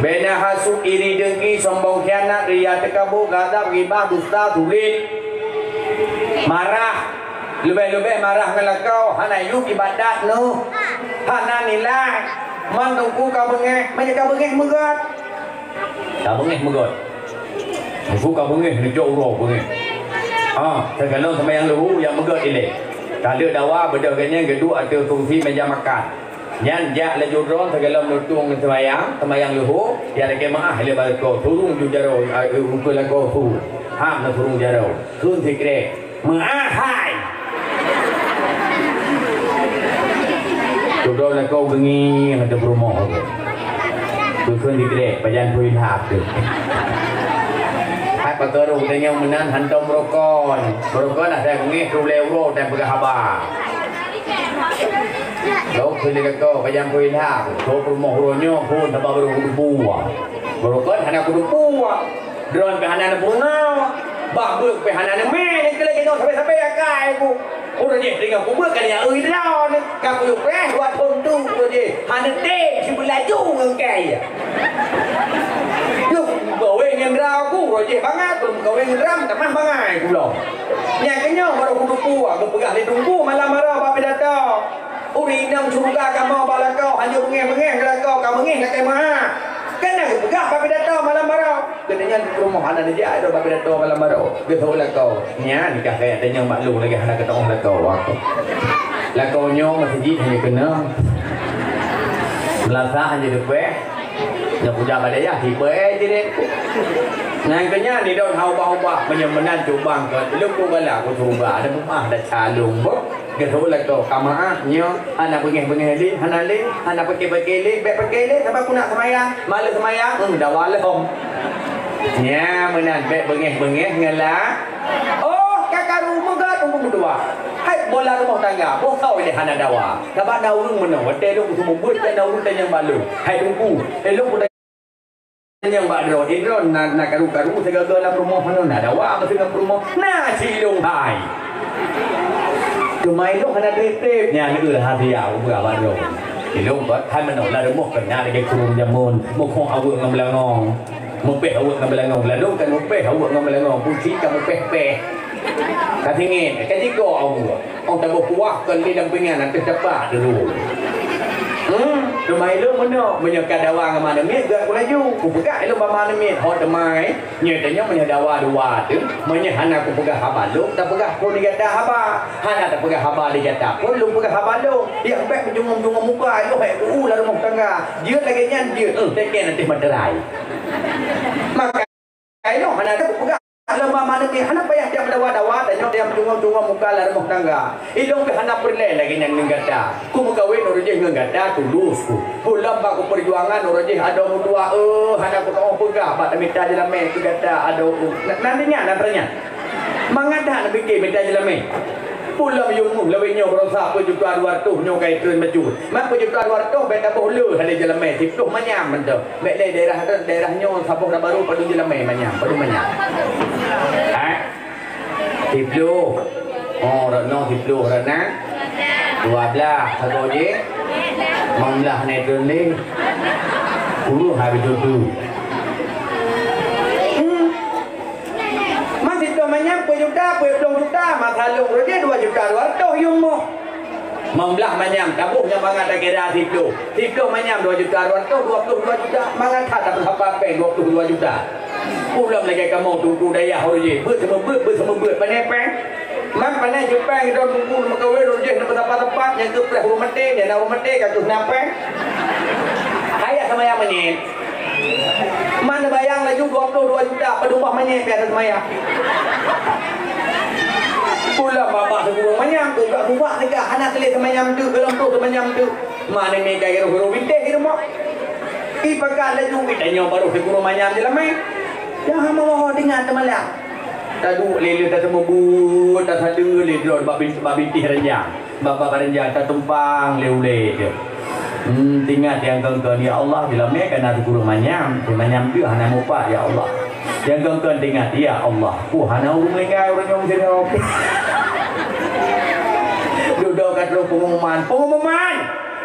bèk na hasut, iri, deungki, sombong, khianat, riya, teukabô, ghadab, ghibah, dusta, sulet, marah, leubeh-leubeh marah ngon lakoe, hana yum ibadat neuh, hana nilai. Man teungku ka beungèh, meunyo ka beungèh meugot. Ka beungèh meugot. Teungku ka beungèh, neujok uroe beungèh. Ha, sigohlom seumayang leuhô nyang meugot ilèe. Ka lheueh dawa, beudôh geuh nyan geuduek ateueh kursi meuja makan. Nyan jak laju droe sigohlom neutông seumayang, seumayang leuhô, jak lakèe meu'ah lé bak lakoe, surông ju jaroe, a, e, ukeue lakoe su. Ham neusurông jaroe. Kheun sikrek, "Meu'ah hai!" Tudroe lakoe geungieng ateueh peurumoh. Kheun sikrek, pajan pui lhap teuh. Hai pakarong tanyong meunan hantom rukon. Rukon asai beungèh, trôh lé uroe dan peugah haba. Lôn kheun lé lakoe, pajan pui lhap, trôh peurumoh uroe nyoe phôn haba barô kuteupue. Barokon hana kuteupue. Droeneuh pih hana neupeurunoe. Bah beuet pih hana neumè, nyang keu lagèe nyoe sabe-sabe akai ku. Uroe jih teungoh kubeuet ka neujak eu droeneuh. Ka kuyue preh dua thon tu uroe jih. Hana tém sibeulaju ngon kai. Yoh, meukawen ngon droe ku, uroe jih bangai, lôn meukawen ngon droe, meutamah bangai ku lom. Nyan keuh nyoe barô kuteupue, geupeugah lé Teungku malam baroe bak pidato. Ureueng inong syeuruga kamoe bak lakoe, hana beungéh-beungéh keu lakoe, ka beungéh lakée meu'ah. Kan na geupeugah bak pidato malam baroe. Geutanyoe di rumoh hana neujak, droe bak pidato malam baroe. Geuseuôt lakoe. Nyan nikah kaya tanyong bak lôn lagée hana keuteu'oh lakoe. Lakoe nyoe meuseujid hana keunong. Meulasak hana leupah. Nyoe kujak bak dayah, tiba eh, jirék. Nyan keu nyan, nidon ha ubah-ubah, meunyoe meunan cubang keu lôn, ku galak ku syeuruga, ada meu'ah, ada calung, boh. Geuseuôt lakoe, ka meu'ah, nyoe, hana beungéh-beungéh lé, hana lé, hana paké-paké lé, bék paké lé, sabab ku nak seumayang, maleue seumayang, hmm, dawa lom. Nyan meunan, bék beungéh-beungéh ngon la. Oh, ka karu meugat, teungku meutuah. Hai, bola rumoh tangga, boh kau lé hana dawa. Sabab na ureueng meunoe, watée lôn kuseumeubeuet, na ureueng tanyong bak lôn. Hai teungku, eh, lôn tanyong bak droe, eh, droe na, na karu-karu sigaga lam rumoh, meunoe na dawa meusigoe lam rumoh. Na silông hai. Teuma ilông hana treb-treb, nyan eu rahasia ubeura bak droe. Ilông kon hai meunoe, lam rumoh keunan lagée kurông jameun, muphom aweuek ngon meulangong. Mupéh aweuek ngon meulangong, ladôm ka mupéh aweuek ngon meulangong, pusi ka mupéh-péh. Ka singét, ka jiko aweuek. Ong taboh kuah kon lé lam pingan ateueh tapak dulu. Hmm, teuma ilông meunoe, meunyoe ka dawa ngon ma neumiet, geuh kulaju. Kupeugah ilông bak ma neumiet, ho teumai. Nyoe tanyoe meunyoe dawa dua teuh, meunyoe hana kupeugah haba lôn, tapeugah phon di gata haba. Hana tapeugah haba di gata phon, lôn peugah haba lôn. Nyang bék meujungong-jungong muka, ilông hai u lam rumoh tangga. Jeuet lagée nyan jeuet, eh, teken ateueh materai. Maka Kainoe hana tapeugah lom bak ma neumiet, hana payah tiep meudawa-dawa, tanyoe tiep meujungong-jungong muka lam rumoh tangga. Ilông pih hana peureulée lagée nyan ngon gata. Kumeukawen uroe jih ngon gata tulus ku. Pulom bak kupeujuangan uroe jih adoe meutuah, eh, hana kuteu'oh peugah bak tamita jeulamé keu gata adoe. Na, na teuingat, na teuingat. Mangat that neupike mita jeulamé. Pulom yum muh lawét nyoe baroesa peuet juta dua reutôh nyoe ka itreun bacut. Man peuet juta dua reutôh bék taboh le hana jeulamé, siploh manyam mantong. Bék lé daerah, daerah nyoe saboh na barô padum jeulamé manyam, padum manyam. Ha? Siploh. Oh, rot nyoe siploh, rot na? Dua blaih, saboh jih? Limong blaih hana itreun lé. Puluh habéh tutu. Hmm. Man siploh manyam peuet juta, peuet plôh juta, masa lôn uroe jih dua juta dua reutôh yum muh. Limong blaih manyam, taboh nyang mangat takira siploh. Siploh manyam dua juta dua reutôh, dua plôh dua juta. Mangat that tapeusapa péng dua plôh dua juta. Pulom lagée kamoe teungku dayah uroe jih, beuet seumeubeuet, beuet seumeubeuet, pané péng. Man pané jipéng droe teungku meukawen uroe jih neupeusapa-sapa, nyang keu preh ureueng maté, nyang na ureueng maté ka kheueh na péng. Hai seumayang manyét. Man neubayang laju dua plôh dua juta padum boh manyét biasa seumayang. Pulom babah sikureueng manyam, ubak-ubak teuka hana teuléh seumayang teuk, golom troh seumayang teuk. Ma neumiet ka hiroh-hiroh bintéh di rumoh. Ipakat laju, itanyoe barô sikureueng manyam jeulamé. Nyang hana ho teuingat teumalak. Taduek lé-lé taseumeubeuet, tasadeue lé droe bak bin-, bak bintéh ranjang. Bak, bak ranjang tatumpang lé ulée teuh. Hmm, teuingat nyang kon-kon, "Ya Allah, jeulamé ka na sikureueng manyam, manyam teuh hana mupat, ya Allah." Nyang kon-kon teuingat, "Ya Allah, peue hana ureueng meuninggai ureueng nyoe sidroe?" Dudoe ka troh pengumuman. Pengumuman!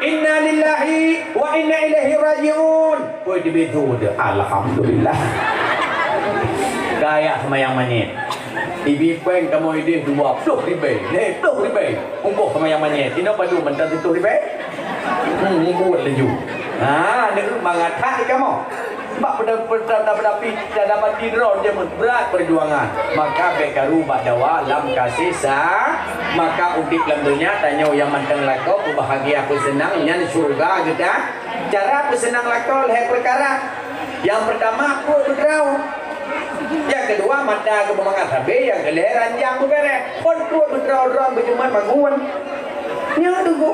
Innalillahi wa inna ilaihi raji'un. Peue teubiet su teuh? Alhamdulillah. Kaya seumayang manyét. Ibi péng kamoe ideh dua plôh ribée, lhée plôh ribée. Ungkoh seumayang manyét. Inoe padum mantong siplôh ribée? Hmm, mubuet laju. Ha, neu mangat that kamoe. Bak peuda-, peuda-, peudapi, peudapi droe jameun brat peujuangan. Maka bék karu bak dawa lam kasih sa-, maka udeb lam donya tanyoe nyang mantong lakoe peubahagia peuseunang nyan syeuruga geutanyoe. Cara peuseunang lakoe lhée peukara. Nyang peurtama, pruet beudroe. Nyang keudua, mata keu beumangat sabe, nyang keulhée ranjang beubéréh. Kon pruet beudroe-droe beujumat magun. Nyoe teungku,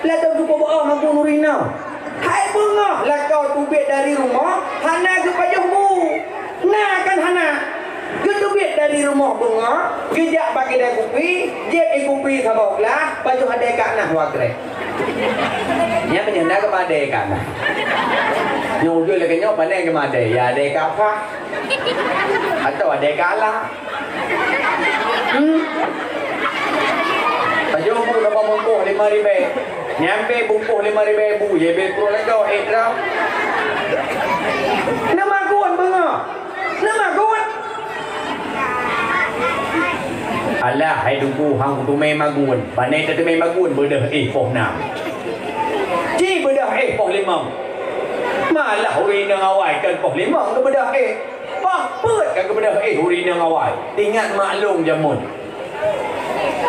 ladôm teungku beuoh magun ureueng inong. Hai beungoh lakoe teubiet dari rumoh, hana geupajoh bu. Na kan hana. Geuteubiet dari rumoh beungoh, geujak bak keude kupi, jieb ié kupi saboh glah, pajoh adé ka na wakrek. Nyan meunyoe na geumadé ka na. Nyoe ujoe lagée nyoe, pane geumadé, ya adé ka pah. Atawa adé ka ala. Hmm. Pajoh bu na bungkôh lima ribée. Nyampe bungkôh lima ribée bu, ya be pruet lagoe, eh, droe. Na magun beungoh. Na magun. Alah, hai teungku, hang kuteumé magun. Pane tateumé magun, beudôh, eh, poh nam. Malah ureueng inong awai kon poh limong geubeudôh éh. Poh peuet ka geubeudôh éh ureueng inong awai. Ingat mak lôn jameun.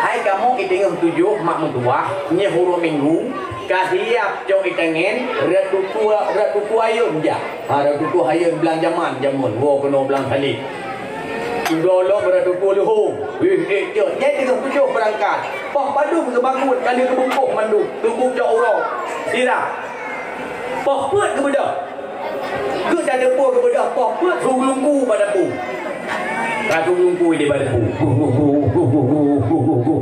Hai kamoe i teungoh tujoh mak meutuwah, nyoe uroe Minggu, ka siap cok itangen, rot tutoe, rot tutoe ayôn jak. Ha, rot tutoe ayôn blang jaman jameun, woe keunoe blang saleb. Udoe lom rot tutoe leuhô. Wih, ék cot. Nyan teungoh tujoh beurangkat. Poh padum geubangun, ka lheueh geubungkôh mandum. Tuboh cok uroe. Sirah. Poh peuet geubeudôh. Keu tateupeue geubeudôh poh peuet, su geulungku bak dapu. Ka su geulungku di bak dapu. Guh, guh, guh.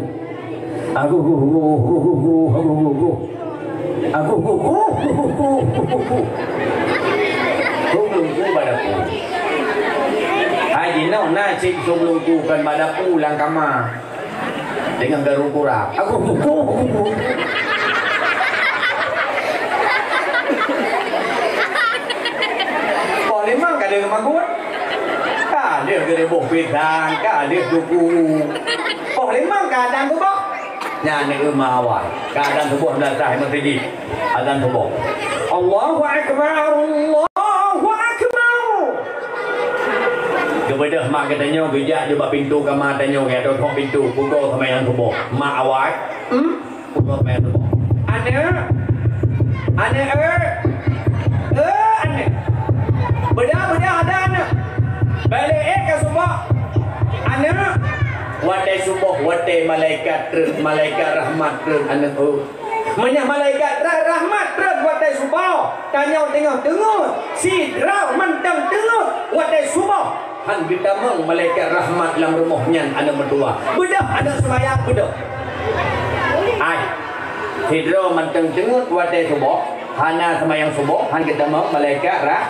Agoh, goh, goh, goh, goh, goh, agoh, goh, goh. Agoh, goh, goh, goh, goh, goh, goh, goh. Goh, goh, goh, bak dapur. Hai jinoe na cit goh, goh, goh, kon bak dapur, lam kama. Deungon garu kurab. Agoh, goh, goh, goh, goh. Poh limong ka lheueh magun. Ka lheueh geureuboh pisang, ka lheueh tuku. Poh limong ka dan tuboh. Nyan neu ma awai. Ka dan tuboh dan sah meuseujid. Azan suboh. Allahu Akbar, Allahu Akbar. Geubeudôh mak geutanyoe geujak di bak pintoe kama tanyoe, geutanyoe pintoe, pukul seumayang suboh. Mak awai. Hmm? Pukul seumayang suboh. Aneuk. Aneuk, eh. Eh, aneuk. Beudôh, beudôh, ada aneuk. Balik, eh, ka suboh. Aneuk. Watèe suboh, watèe malaikat treun, malaikat rahmat treun, aneuk, oh. Meunyoe malaikat rah-, rahmat treun watèe suboh, tanyoe teungoh teungeut, sidroe mantong teungeut watèe suboh, han geutamong malaikat rahmat lam rumoh nyan aneuk meutuwah. Beudôh aneuk seumayang beudôh. Ai, sidroe mantong teungeut watèe suboh, hana seumayang suboh, han geutamong malaikat rah-,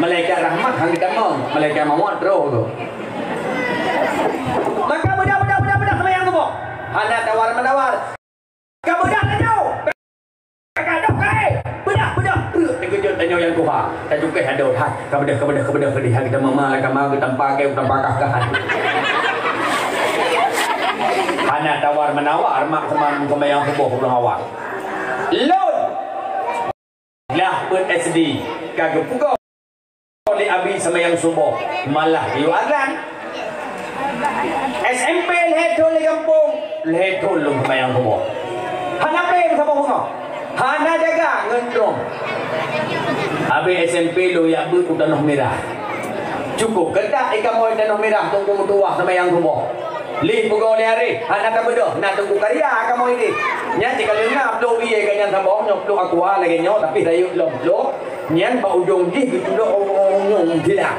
malaikat rahmat han geutamong, malaikat mawöt troh tu. Maka beudôh, beudôh, beudôh, beudôh seumayang suboh. Hana tawar-menawar. Ka beudôh tanyoe. Ka, ka, ka, ka, eh. Beudôh, beudôh. Peuet, teukeujot tanyoe nyang tuha. Tacukéh adoe, hai. Ka beudôh, ka beudôh, ka beudôh, ka beudôh. Hai, geutamong ma lam kama, geutampa keu, geutampa kah-kahan. Hana tawar-menawar, mak seumayang, seumayang suboh ureueng awai. Lôn. Lah peuet S D ka geupeugah lé abi seumayang suboh, malah geuyue azan. S M P lhèe thôn lé gampông, lhèe thôn lôn seumayang suboh. Hana prem saboh beungoh. Hana jaga ngon drom. Abéh S M P lôn jak beuet u Tanoh Mirah. Cukôp keutat i kamoe Tanoh Mirah, teungku meutuwah seumayang suboh. Lé peugoe lé aré, hana tabeudôh, na Teungku Karya kamoe idéh. Nyan cit ka lheueh na pluek ie gobnyan saboh, nyoe pluek aqua lagèe nyoe, tapi rayeuk lom pluek. Nyan bak ujong jih geutulok ujong silang.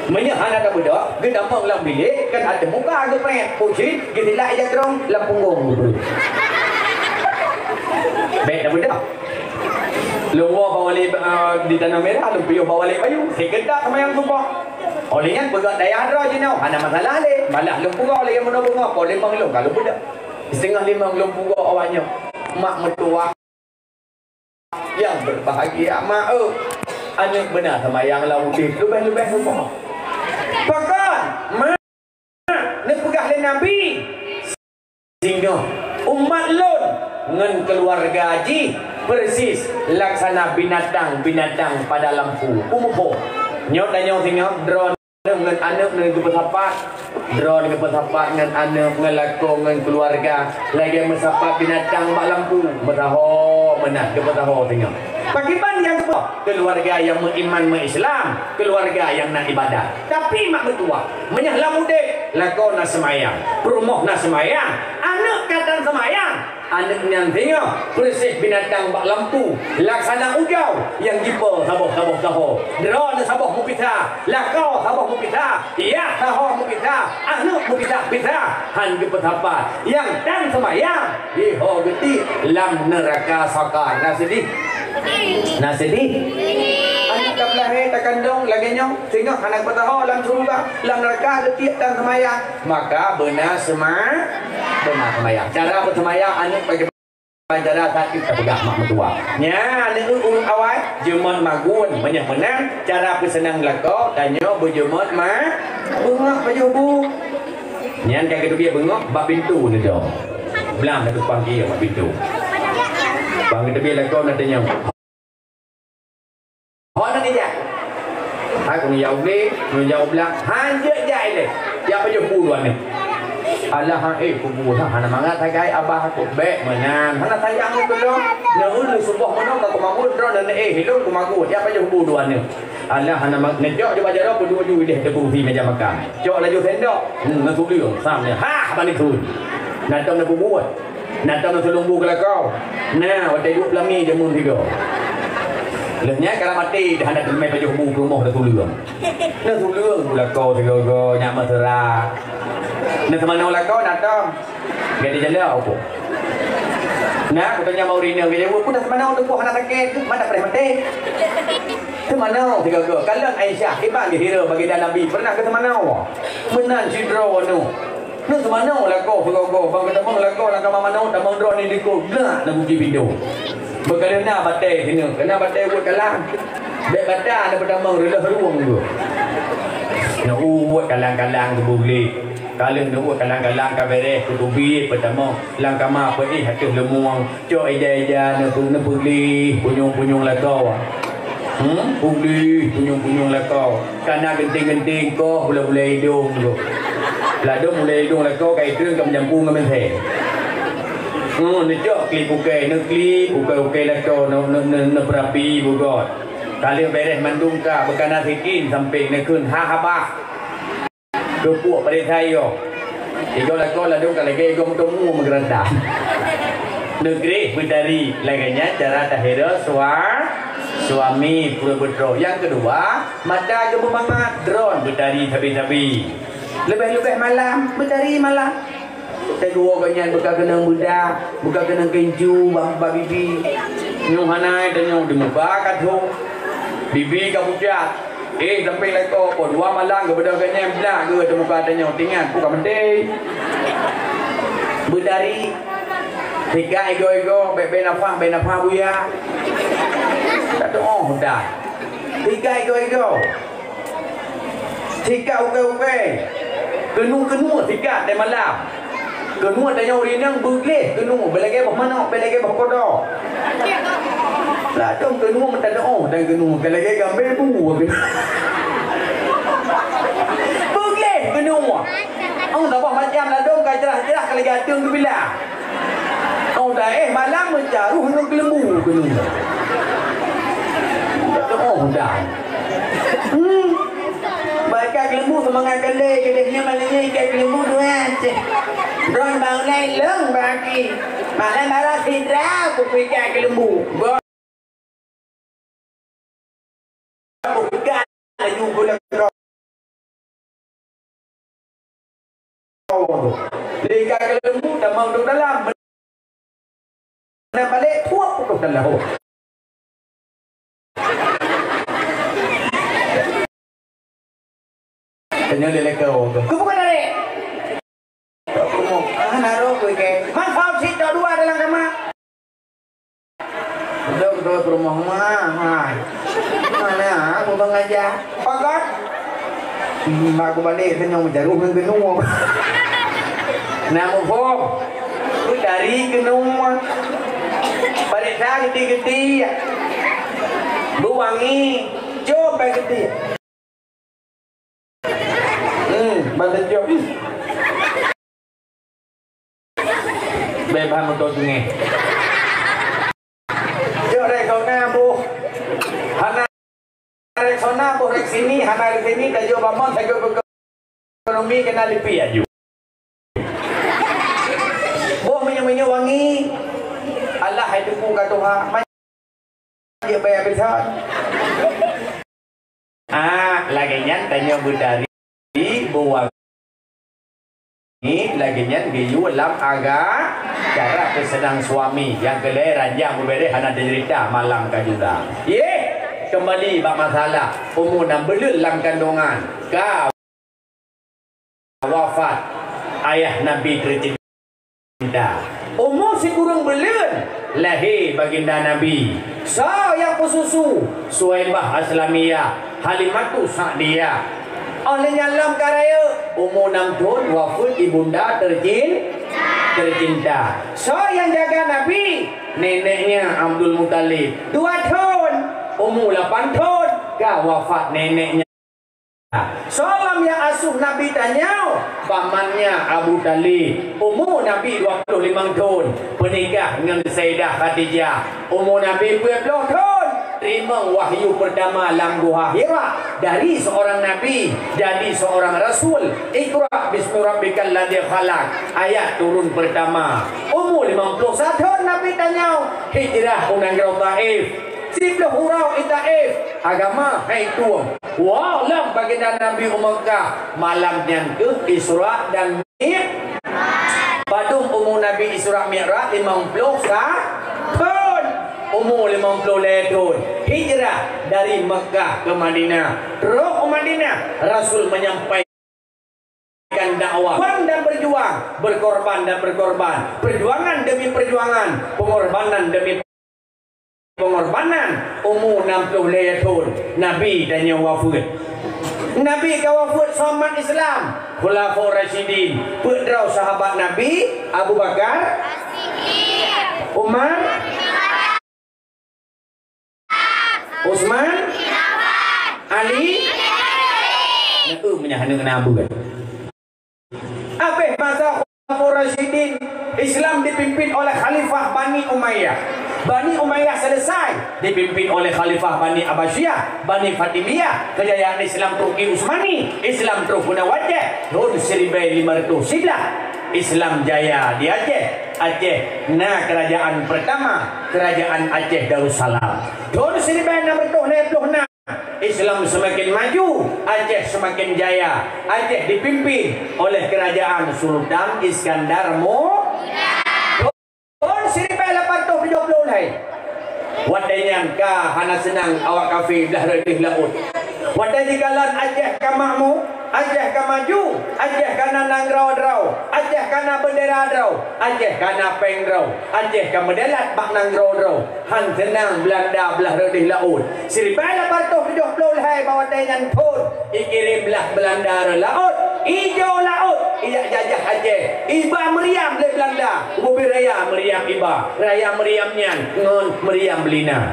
Meunyoe hana tabeudôh, geutamong lam bilék, kan ateueh muka geupreh, po cit geusilak ija trong lam punggong geubreueh. Bèk tabeudôh. Lôn woe bak walé, eh, di Tanoh Mirah, lôn piôh bak walé bayu, sikeutat seumayang suboh. Óh lheueh nyan peugah dayah droe jinoe, hana masalah lé. Malah lôn peugoe lagèe meunoe beungoh, poh limong lôn ka lôn beudôh. Siteungoh limong lôn peugoe awak nyoe. Mak meutuwah nyang berbahagia, mak, eh. Aneuk beuna seumayang lam udép, leubèh-leubèh rumoh. Pakon, mak, neupeugah lé Nabi, singoh umat lôn ngon keuluwarga jih persis laksana binatang-binatang pada lampu. Peue muphom? Nyoe tanyoe singoh, droeneuh ngon aneuk neuh geupeusapat. Droeneuh geupeusapat ngon aneuk, ngon lakoe, ngon keuluwarga, lagèe meusapat binatang bak lampu. Meusaho meunan geupeusaho singoh. Pakriban nyang geupeusaho? Keuluwarga nyang meuiman, meuislam, keuluwarga nyang na ibadat. Tapi mak meutuwah, meunyoe lam udép, lakoe na seumayang, peurumoh na seumayang, aneuk ka tan seumayang, aneuk nyan singoh, peureuséh binatang bak lampu, laksana ujau nyang jipo saboh-saboh saho. Droeneuh saboh meupisah, lakoe saboh meupisah, yah saho meupisah, aneuk meupisah-pisah, han geupeusapat. Nyang tan seumayang, jiho geutiek lam neuraka sakar. Na seudeh? Na seudeh? Aneuk ka beulahé takandong lagèe nyoe, singoh hana geupeusaho lam syeuruga, lam neuraka geutiek tan seumayang. Maka beuna seuma-, beuna seumayang. Cara beuseumayang aneuk bagi cara sakét tapeugah mak meutuwah. Nyan aneuk ureueng awai, jeumot magun. Meunyoe meunan, cara peuseunang lakoe, tanyoe beujeumot ma-, beungoh pajoh bu. Nyan ka geuteubiet beungoh bak pintoe neudoe. Blang na teupang keu bak pintoe. Bang geuteubiet lakoe na tanyong. Ho na neujak? Hai ku neujak u glé, neujak u blang, hanjeuet jak ilée. Jak pajoh bu dua nyoe. Alah, ha, eh, kubu lah, hana mangat sagai abah aku. Bék meunan, hana sayang keu lôn. Neu-eu lôn suboh meunoe ka kumagun, droeneuh neu-éh lôn kumagun. Jak pajoh bu dua nyoe. Alah, hana mang-, neujok ju bak jaroe, peuduek ju idéh teupeusi meja makan. Cok laju sendok, hmm, neutuleueng, sam nyan. Hah, balik thon. Na tom neupeubuet. Na tom neutuleueng bu keu lakoe. Na, watée duek peulami jameun sigoe. Lheueh nyan ka maté, dah hana teumé pajoh bu peurumoh neutuleueng. Neutuleueng bu lakoe sigoe-goe, nyak mesra. Neuseumanö lakoe, na tom. Gata jalau ko. Na, kutanya mau rineu, gata jaweueb, "Ku dah seumanö teungku hana sakét, mana pernah maté." Seumanö sigoe-goe. Kalon Aisyah, iban geuhira baginda Nabi, pernah geuseumanö. Meunan sidroe nyoe. Neuseumanö lakoe sigoe-goe, ban geutamong lakoe lam kama manok, tamong droe ni dikot, blak na kunci pintoe. Beukalon na batée sineuk, keu na batée uet kalang. Bék bata na peutamong reuloh rueng tu. Na uet kalang-kalang tuboh glé. Ka lheueh neuuet kalang-kalang ka béreh, kuteubiet peutamong lam kama peuéh ateueh leumueng, cok ija-ija neupeu-, neupeugleh punyueng-punyueng lakoe. Hmm, peugleh punyueng-punyueng lakoe. Ka na geunteng-geunteng koh bulée-bulée idong tu. Ladôm bulée idong lakoe ka itreun ka meujampu ngon meuhé. Hmm, neucok klip ukée, neuklip ukée-ukée lakoe, neu-, neu-, neu-, neupeurapi bugôt. Ka lheueh béreh mandum ka, beukana sikin sampéng neukheun ha habah. Geupuk paréksa igoe. Igoe lakoe ladôm ka lagée igoe meuteumé meugeurada. Neugreh beutari, lagée nyan cara tahira sua-, suami pura beudroe. Nyang keudua, mata geupeumangat, droen beutari sabe-sabe. Leubeh-leubeh malam, beutari malam. Teuguwoe gobnyan beuka keunong beudak, beuka keunong keuncu bak, bak bibi. Nyoe hana tanyoe di muka ka thon. Bibi ka pucat. Eh, sampéng lakoe po dua malam geubeudôh gobnyan blah geuh di muka tanyoe. Tingat, bukan meuté. Beutari. Tiga igoe-igoe, bék-bék nafah, bék nafah buya. Tak teu'oh dah. Tiga igoe-igoe. Sikat ukai-ukai. Keunoe-keunoe sikat dan malam. Keunoe tanyoe ureueng inong beugleh keunoe, beulagée boh manok, beulagée boh kodo. Ladôm keunoe meuta do'oh dan keunoe, ka lagée gambée bu. Beugleh keunoe. Oh, saboh macam ladôm ka jeurah-jeurah ka lagée ateueng geubila. Oh, dah, eh, malam meucaroh ngon keuleumbu keunoe. Oh, dah. Hmm. Bak ikat keuleumbu seumangat keu lé, keudeh nyoe malam nyoe ikat keuleumbu dua cit. Droen bak ulée lôn bak aki. Malam baroe sidroe kupikat keuleumbu. Go. Bukan laju geuleukok. Lé ka keuleumbu tamong dong dalam. Na balek puak putôh dalam. Tanya lé leka orang tu. Kau bukan tarik. Kau promo. Ah, naruh kau ke. Mak kau sit tak dua dalam kamar. Udah, udah promo. Mak, hai. Mana aku bang aja. Pakat. Hmm, mak aku balik senyum jarum yang kena. Nak muphom. Aku dari kena. Balik dah gede-gede. Buangi. Jom balik gede. Hmm, bantu jawab. Bebas motor sungai. Jok rek kau na boh. Hana rek sana boh rek sini, hana rek sini, tajok bamon, tajok ekonomi kena lipi aju. Boh minyak-minyak wangi. Allah hai tuku ka Tuhan. Jeuet bayar besar. Ah, lagée nyan tanyoe beutari beuwangi, lagée nyan geuyue lam aga-, cara peuseunang suami. Nyang keulhée ranjang beubeureh hana teuceurita malam ka jula. Yeh, keumbali bak masalah umu nam buleuen lam kandongan. Ka wafat ayah Nabi teucinta. Umu sikureueng buleuen lahé baginda Nabi. Soe nyang peususu? Suwaibah Aslamiyah, Halimatu Sa'diyah. Óh lheueh nyan lom ka rayeuk, umu nam thon wafeuet ibunda teucin-, teucinta. Soe nyang jaga Nabi? Neneknya Abdul Muthalib. Dua thon, umu lapan thon. Ka wafat neneknya. Soe lom nyang asuh Nabi tanyoe? Pamannya Abu Thalib. Umu Nabi dua puluh limong thon, peunikah ngon Sayyidah Khadijah. Umu Nabi peuet ploh thon, teurimong wahyu peurtama lam Guha Hira. Dari seorang nabi jadi seorang rasul. Iqra bismi rabbikal ladzi khalaq. Ayat turun peurtama. Umu limong ploh sa thon Nabi tanyoe, hijrah u nanggroe Taif. Siploh uroe i Taif, agama hai tueng. Woe lom baginda Nabi u Meukah, malam nyan keuh Isra dan Mi-, padum umu Nabi Isra Mi'raj? Limong ploh sa thon. Umu limong ploh lhèe thon, hijrah dari Meukah ke Madinah. Trok u Madinah, Rasul menyampaikan dakwah. Berjuang dan berjuang, berkorban dan berkorban, perjuangan demi perjuangan, pengorbanan demi pengorbanan. Umu enam puluh lhèe thon, Nabi tanyoe wafeuet. Nabi ka wafeuet, soe mat Islam? Khulafaur Rasyidin. Peuet droe sahabat Nabi? Abu Bakar, Umar, Utsman, Ali. Nah, eu, meunyo hana keuneuk beuet. Habéh masa Khulafaur Rasyidin, Islam dipimpin oleh Khalifah Bani Umayyah. Bani Umayyah selesai, dipimpin oleh Khalifah Bani Abbasiyah, Bani Fatimiyah, kejayaan Islam Turki Utsmani, Islam troh keunoe u Aceh, thon siribèe limong reutôh siblaih. Islam jaya di Aceh. Aceh na kerajaan pertama, Kerajaan Aceh Darussalam. Thon siribèe nam reutôh lhèe ploh nam, Islam semakin maju, Aceh semakin jaya. Aceh dipimpin oleh Kerajaan Sultan Iskandar Mu-, thon siribèe lapan reutôh tujoh ploh lhèe. Watèe nyan ka hana seunang awak kafé blah rot deuh laôt. Watèe jikalon Aceh ka makmu, Aceh ka maju, Aceh ka na nanggroe droe, Aceh ka na beundera droe, Aceh ka na pèng droe, Aceh ka meudèelat bak nanggroe droe. Han seunang Beulanda blah rot deuh laôt. Siribèe lapan reutôh tujoh ploh lhèe bak watèe nyan thon, ikirém blah Beulanda rot laôt, ijo laôt, ijak jajah Aceh. Iba meuriam lé Beulanda, ubé raya meuriam iba. Raya meuriam nyan ngon meuriam Beulina.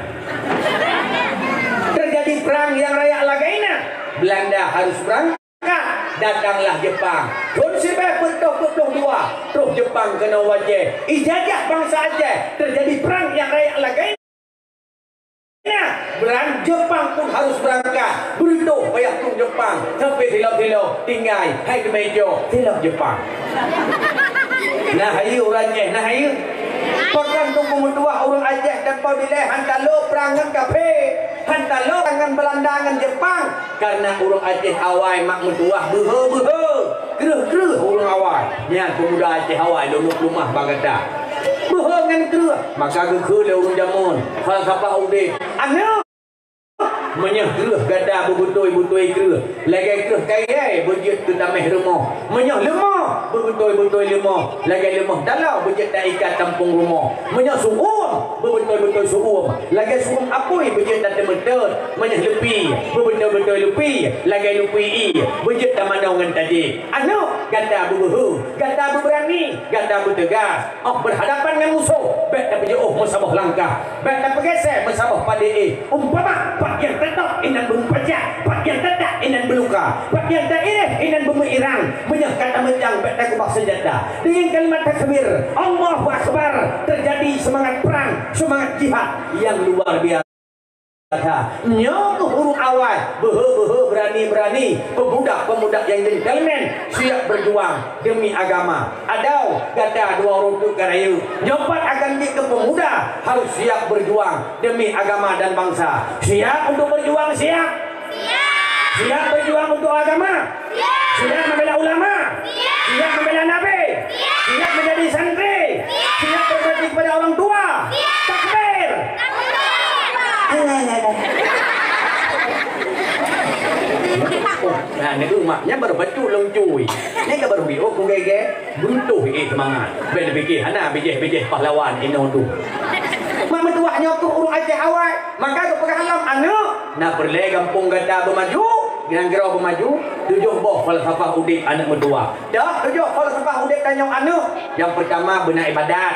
Terjadi perang yang raya lagèe na. Beulanda harus berang- kat, datanglah Jepang. Thon siribèe peuet reutôh peuet ploh dua, troh Jepang keunoe u Aceh. Ijajah bansa Aceh, terjadi perang nyang raya lagèe na. Beurang Jepang pun harus berangkat. Beureutoh payah tueng Jepang. Sampai silop-silop, tinggai, hai keumeco, silop Jepang. Nah, hayeue ureueng Aceh, nah, hayeue. Pakon teungku meutuwah ureueng Aceh, tanpa dilèe han talo prang ngon kafé, han talo prang ngon Beulanda ngon Jepang. Karena ureueng Aceh awai mak meutuwah beuhe-beuhe, kreueh-kreueh ureueng awai. Nyan peumuda Aceh awai lôn peulumah bak gata. Beuhe ngon kreueh, maka geukheun lé ureueng jameun, falsafah udép. Aneuk, meunyoe kreueh gata beubeutôi-beutôi kreueh, lagèe kreueh kayèe beujeuet keu taméh rumoh. Meunyoe leumoh, beubeutôi-beutôi leumoh, lagèe leumoh taloe beujeuet taikat tampông rumoh. Meunyoe su'uem, beubeutôi-beutôi su'uem, lagèe su'uem apui beujeuet tateumeuteut. Meunyoe leupi, beubeutôi-beutôi leupi, lagèe leupi ié, beujeuet tamanoe ngon tajép. Aneuk, gata beubeuhe, gata beubeurani, gata beuteugas. Óh beurhadapan ngon musoh, bèk tapeujiôh meusaboh langkah, bèk tapeugèsè meusaboh padé éh. Umpama, pat nyang tatôb inan beumupacah, pat nyang tatak inan beuluka, pat nyang taireh inan beumeuirang. Meunyoe ka tameujang, bèk takeubah seunjata. Deungon kalimat takbir, Allahu Akbar, terjadi semangat perang, semangat jihad yang luar biasa. Nyoe keuh ureueng awai, beuhe-beuhe, beurani-beurani, peumuda-peumuda nyang gentleman, siap berjuang demi agama. Adoe, gata dua ureueng teuk ka rayeuk. Nyoe pat akan jeuet keu peumuda, harus siap berjuang demi agama dan bangsa. Siap untuk berjuang, siap? Siap berjuang untuk agama? Siap membela ulama? Siap membela Nabi? Siap menjadi santri? Siap berbakti kepada orang tua? Takbir! Oh, nah, ni tu mak, nyan baru bacut lôn cui. Nyan ka baru biôh ku gègèe. Butuh éh seumangat. Bèk neupike hana bijéh-bijéh pahlawan inoe tu. Mak meutuwah nyoe keuh ureueng Aceh awai. Maka geupeugah lom aneuk, na peureulèe gampông gata beumaju, nanggroe beumaju, tujoh boh falsafah udép aneuk meutuwah. Dah tujoh falsafah udép tanyoe aneuk. Nyang peurtama beuna ibadat.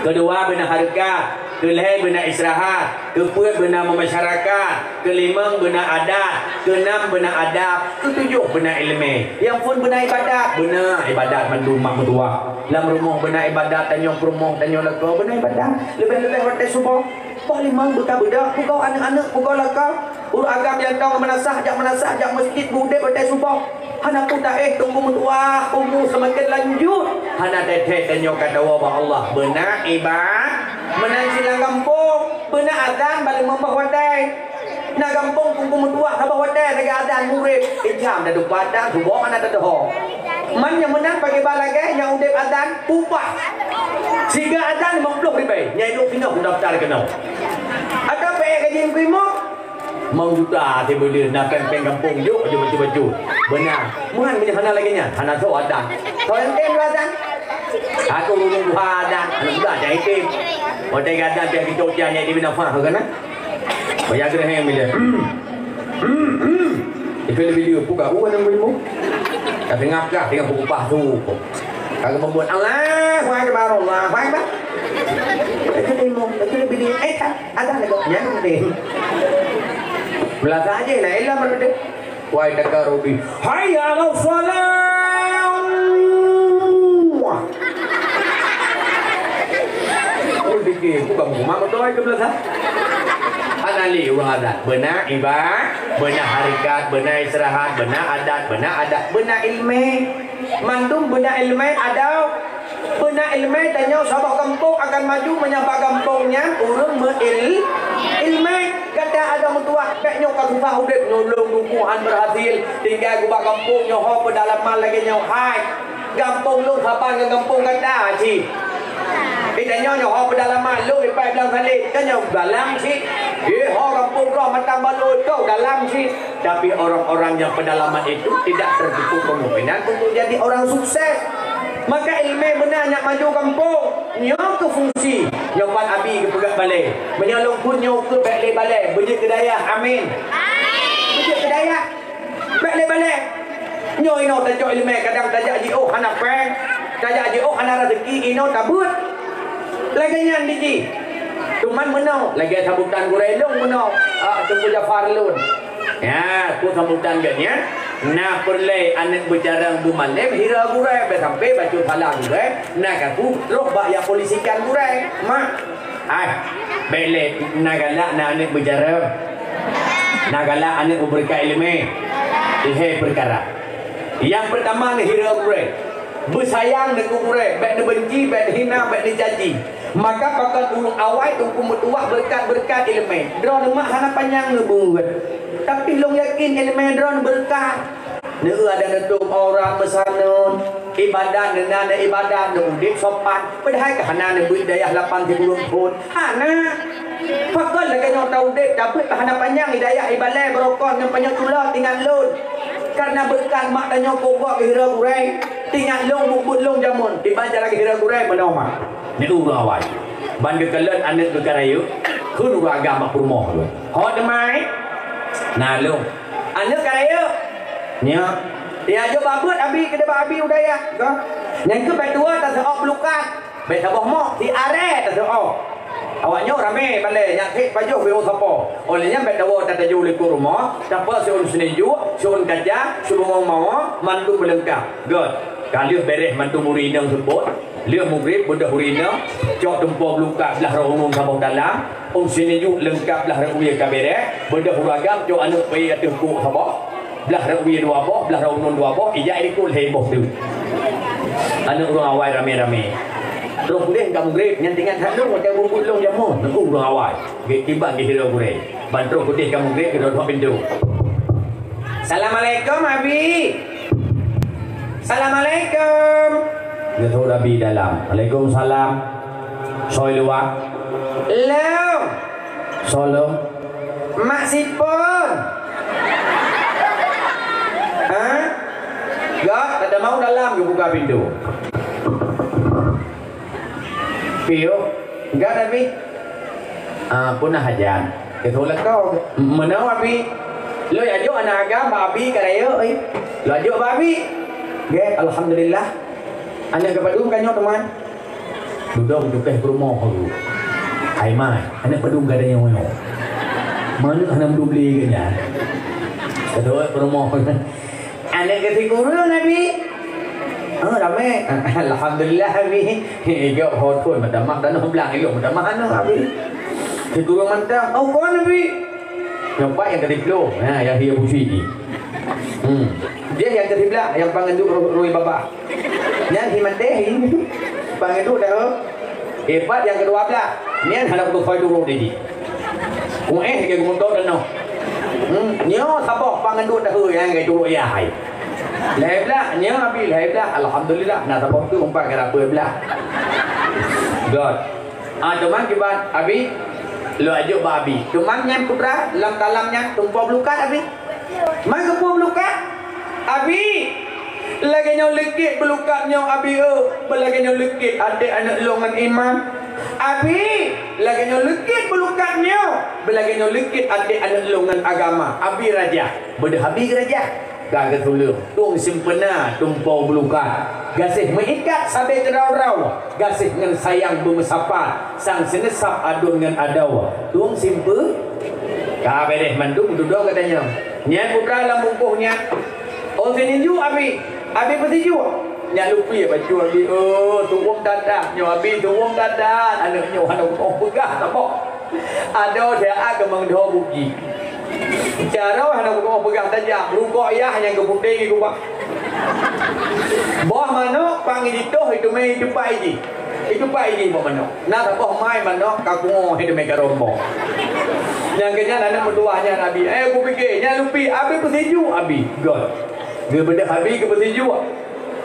Keudua beuna hareukat. Keulhèe beuna istirahat, keupeuet beuna meumasyarakat, keulimong beuna adat, keunam beuna adab, keutujôh beuna ileumèe. Nyang phôn beuna ibadat, beuna ibadat mandum mak meutuwah. Lam rumoh beuna ibadat, tanyoe peurumoh, tanyoe lakoe beuna ibadat. Leubeh-leubeh watèe suboh, boh limong beuka beudôh, pugoe aneuk-aneuk, pugoe lakoe. Ureueng agam nyang tong meunasah, jak meunasah, jak meuseujid, beu-udép watèe suboh. Hana peue taéh, teungku meutuwah, umu seumaken lanjut. Hana tét-tét tanyoe ka tawoe bak Allah. Beuna iba-, meunan cit lam gampông, beuna azan bak limong boh watèe. Na gampông teungku meutuwah saboh watèe lagèe azan mugrib. Ijam dah dupat dan suboh hana teudeungo. Man nyang meunan pakiban lagèe nyang udép azan upah. Siga azan limong ploh ribèe. Nyang iduek singoh daftar keunoe. Atawa payah gaji meukeumok. Limong juta sibeudeuh na péng-péng gampông jok, jok bacut-bacut. Beuna. Meuhan meunyoe hana lagèe nyan, hana soe adan. Soe nyang tem adan? Aku ureueng tuha adan, aneuk muda nyang item. Watèe gadang pih geucok cah nyang di binafah tu kan, eh? Baya geureuheng bila. Hmm. Hmm, hmm. Itu lebih dia buka bukan yang boleh. Ka tengah kah, tengah buku pasu. Ka geumeubuet Allahu Akbar, Allahu Akbar. Itu lima, itu lebih dia. Eh, tak. Ada lagi, ya, nanti. Belah saja, nah, ilah mana dia? Wahai Takarudi, hayya ala salam. Aku fikir, bukan rumah betul itu belah sah. Anali urang adat, beuna iba-, beuna harekat, beuna istirahat, beuna adat, beuna adat, beuna ilmu. Mandum beuna ilmu ada. Beuna ileumèe tanyoe saboh gampông akan maju meunyoe bak gampông nyan ureueng meuil-, ileumèe. Gata adak meutuwah, bèk nyoe ka susah udép, nyoe lôn duku han berhasil, tinggai ubak gampông nyoe ho peudalaman lagèe nyoe hai. Gampông lôn saban ngon gampông gata cit. Di tanyoe nyoe ho peudalaman, lôn ipai blang saleb, tanyoe dalam cit. Di ho gampông droe mantong baloi, keu dalam cit. Tapi orang-orang yang pedalaman itu tidak tertutup kemungkinan untuk jadi orang sukses. Maka ileumèe beuna nyang maju gampông. Nyoe keuh fungsi. Nyoe pat abi geupeugah balèe. Meunyoe lôn phôn nyoe keuh bèk lé balèe. Beujeuet keu dayah. Amin. Beujeuet keu dayah. Bèk lé balèe. Nyoe inoe tacok ileumèe kadang tajak jiôh hana péng. Tajak jiôh hana raseuki inoe tabeuet. Lagèe nyan di jih. Cuman meunoe, lagèe sambutan gurèe lôn meunoe, ah, Teungku Jafar lôn. Ya, peue sambutan geuh nyan? Na peureulèe aneuk beucarông beumalém hira gurèe, bèk sampai bacut salah gurèe, na kaku trok bak ya polisikan gurèe. Mak, ai, bèk lé na galak na aneuk beucarông. Na galak aneuk beubeureukat ileumèe. Lhèe peukara. Nyang peurtama neuhira gurèe. Beusayang neukeu gurèe, bèk neubeunci, bèk neuhina, bèk neucaci. Maka pakon ureueng awai teungku meutuwah beureukat-beureukat ileumèe. Droeneuh mak hana panyang neubuet. Tapi lôn yakin ileumèe droeneuh beureukat. Neueu adak neutôp aurat meusanon, ibadat neunan ibadat, neuudép sopan. Padahai ka hana neubeuet dayah lapan sikureueng phon. Hana. Pakon lagèe nyoe taudép, tabeuet hana panyang i dayah, i balèe, beurokon ngon panyang tula tingat lôn. Kareuna beureukat mak tanyoe keu gob geuhira gurèe. Tingat lôn, mubuet lôn jameun, kiban cara geuhira gurèe meunoe mak. Nyoe ureueng awai. Ban geukalon aneuk geuka rayeuk, kheun ureueng agam bak peurumoh lôn. Ho teuma, eh? Na lôn. Aneuk ka rayeuk. Nyoe. Ya, jok babeuet abi, keudeh bak abi u dayah. Ka. Nyang keu bak dua taseuôt peulukat. Bèk saboh mok, si aré taseuôt. Awak nyoe ramé balèe, nyak sép pajoh beuh sapo. Óh lheueh nyan bèk tawoe tataju likot rumoh, tapeue siôn seuneuk juk, siôn kaca, siôn bungong mawö, mandum beuleungkap. Göt. Ka lheueh bèrèh mandum ureueng inong seupôt, lheueh mugrib beudôh ureueng inong, cok tumpo beuleungkap blah roh unong saboh dalam, ôn seuneuk juk leungkap blah roh wie ka bèrèh, beudôh ureueng agam cok aneuk peuék ateueh kuk saboh. Blah rot wie dua boh, blah rot unong dua boh, ijak di likot lhèe boh teuk. Aneuk ureueng awai ramé-ramé. Troh udeh ka mugrib, nyan teuingat that lôn watèe buet-buet lôn jameun, neu ureueng awai. Geukiban geuhira gurèe. Ban troh udeh ka mugrib, geudok-dok pintoe. "Assalamualaikum, Abi." "Assalamualaikum." Geutôk Abi dalam. "Waalaikumsalam." Soe luwa? Lôn. Soe lôn? Mak Sipon. Ha? Gak, ka tamong dalam, geubuka pintoe. Piôh. Gak, Abi. Ah, peue na hajat? Geutôk lakoe. Meunoe, Abi. Lôn ajok aneuk agam bak Abi ka rayeuk, eh. Lôn ajok bak Abi. Gèt, alhamdulillah. Aneuk geuh padum ka nyoe, teuma? Dudoe tukéh peurumoh lôn. Hai mai, aneuk padum gata nyoe nyoe. Manök hana meudubli geuh nyan. Keudua peurumoh. Aneuk keu sikureueng, Abi? Oh, ramé. Alhamdulillah, Abi. Ijok ho thon meutamah tanoh blang ilok meutamah aneuk, Abi. Sikureueng mantong. Oh, kon, Abi? Nyoe pat nyang keu siplôh. Nah, nyang hié busi jih. Hmm. Dia nyang keu siblah, nyang pangeuduk roi babah. Nyan hi maté hi. Pangeuduk dah. Hebat nyang keudua blah. Nyan hana kutukhoi turot di jih. Kuéh ke geumoto tanoh. Hmm, nyoe saboh pangeuduk dah nyang ke turot yah hai. Lhèe blah, nyoe Abi lhèe blah. Alhamdulillah, na saboh tu umpat ke rapeu blah. God. Ah, teuma kiban Abi, lôn ajok bak Abi. Teuma nyan putra, lam talam nyan tumpôk beulukat Abi. Man geupeu beulukat? Abi, lagèe nyoe leukét beulukat nyoe Abi, eu, beulagèe nyoe leukét até aneuk lôn ngon iman. Abi, lagèe nyoe leukét beulukat nyoe, beulagèe nyoe leukét até aneuk lôn ngon agama. Abi rajah, beudôh Abi geurajah. Ka geutuleueng, tueng simpeuna tumpôk beulukat. Gaséh meuikat sabe keudroe-droe, gaséh ngon sayang beumeusapat, sang seuneusab aduen ngon adoe. Tueng simpe-, ka beureh mandum dudoe geutanyoe. Nyan putra lam bungkôh nyan. Oh, sininjuk Abi, Abi peusijuek. Nyan lupi bacut Abi, oh, tuwom that-that. Nyoe Abi tuwom that-that. Aneuk nyoe hana kutoh peugah saboh. Adoe siat keu meudho buki. Jaroe hana kutoh peugah tajam, rukok yah nyang keuputéh geuba. Boh manok pang jitoh iteumé itupat jih. Itupat jih boh manok. Na saboh mai manok ka kungoh iteumé ka rombong. Nyang keu nyan aneuk meutuwah nyan Abi. Eh, kupike, nyan lupi Abi peusijuek Abi. Göt. Geubeudôh Abi geupeusijuek.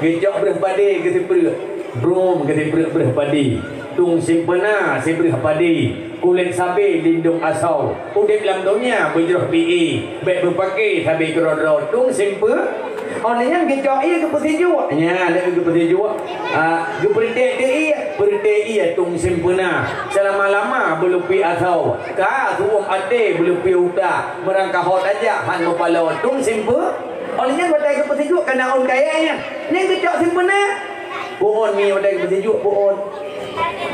Geucok breuh padé geusipreuk, brum geusipreuk breuh padé. Tueng simpeuna sibreuh padé, kulét sabe lindong asoe. Udép lam donya beujroh pi-e, bèk beupake sabe keudroe-droe. Tueng simpe-, oh, nyan geucok ié geupeusijuek. Nyan, lheueh geupeusijuek, ah, geupeureuté ié, peureuté ié tueng simpeuna. Seulama-lama beulupi asoe, ka suwom até beulupi utak, meurangkaho tajak han meupaloe. Tueng simpe-, Oh, nyan watèe geupeusijuek ka na ôn kayèe nyan. Nyan geucok simpeuna. Peuôn mi watèe geupeusijuek peuôn.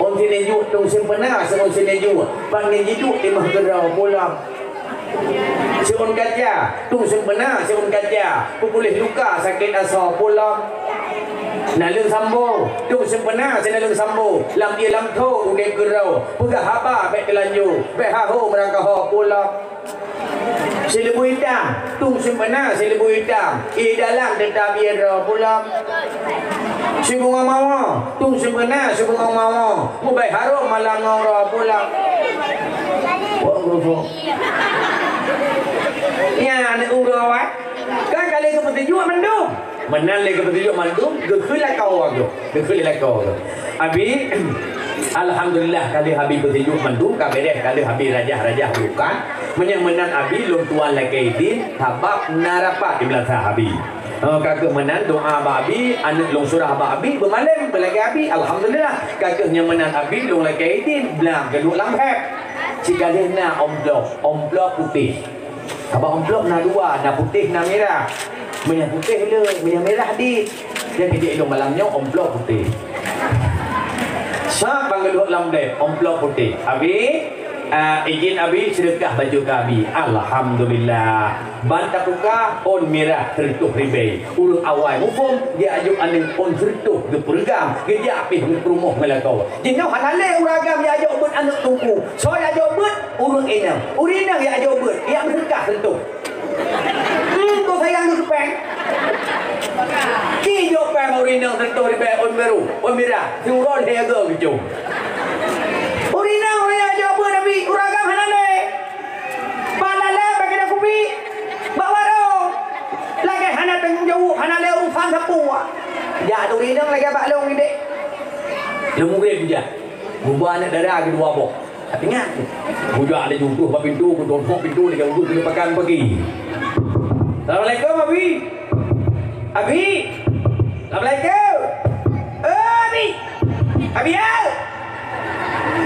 Ôn sininjuk tueng simpeuna, siôn sininjuk. Pat ngon jiduek timah keudroe pulang. Siôn kaca, tueng simpeuna, siôn kaca. Peupuléh luka sakét asoe pulang. Naleueng sambo, tueng simpeuna, sinaleueng sambo. Lam ié lam tho udép keudroe. Peugah haba bèk teulanjô, bèk haho meurangkaho pulang. Sileubui itam, tueng simpeuna sileubui itam, ié dalam teutab ié droe pulang. Sibungoe mawö, tueng simpeuna sibungoe mawö, mubai harôm malam ngon droe pulang. Wah, guru. Nyan aneuk ureueng awai. Kan ka lheueh geupeusijuek mandum. Meunan lé geupeusijuek mandum, geukheun lakoe geuh. Geukheun lakoe geuh. Abi, alhamdulillah, ka lheueh Abi peusijuek mandum, ka beureh, ka lheueh Abi rajah-rajah bukan. Meunyoe meunan Abi, lôn tuan lakèe idin, sabab na rapat di meulasah Abi. Oh, ka keuh meunan doa bak Abi, aneuk lôn surah bak Abi, beumalém beulagèe Abi, alhamdulillah. Ka keuh nyang meunan Abi, lôn lakèe idin, blang keuduek lam hèp. Sikalheueh na amplop, amplop putéh. Sabab amplop na dua, na putéh, na mirah. Meunyoe putéh le, meunyoe mirah di. Nyang keuneuk ilôn malam nyoe amplop putéh. Sa bang geulhok lam dep, amplop putéh. Abi, ah, idin Abi seudeukah baju keu Abi. Alhamdulillah. Ban tapuka ôn mirah sireutoh ribèe. Ureueng awai muphom, geujak jok aneuk ôn sireutoh geupeureugam, geujak pih peurumoh ngon lakoe. Jinoe hana lé ureueng agam jak jok beuet aneuk teungku. Soe jak jok beuet? Ureueng inong. Ureueng inong jak jok beuet, jak meuseukah sireutoh. Hmm, kok sayang keu péng. Ci jok péng ureueng inong sireutoh ribèe ôn biru, ôn mirah, siuroe lhèe go geucom. Ureueng inong ureueng jak jok beuet Abi, ureueng agam hana lé. Bak lalé bak keuneuk kubi, bak warông. Lagèe hana tanggông jaweueb, hana lé urusan sapeue. Jak tu rinong lagèe bak lôn idéh. Lôn murit jak. Muba aneuk dara keudua boh. Ingat. Bujak laju troh bak pintoe, geutôp pintoe lagèe ureueng keuneuk pakan pagi. Assalamualaikum, Abi. Abi. Assalamualaikum. Eh, Abi. Abi, ya.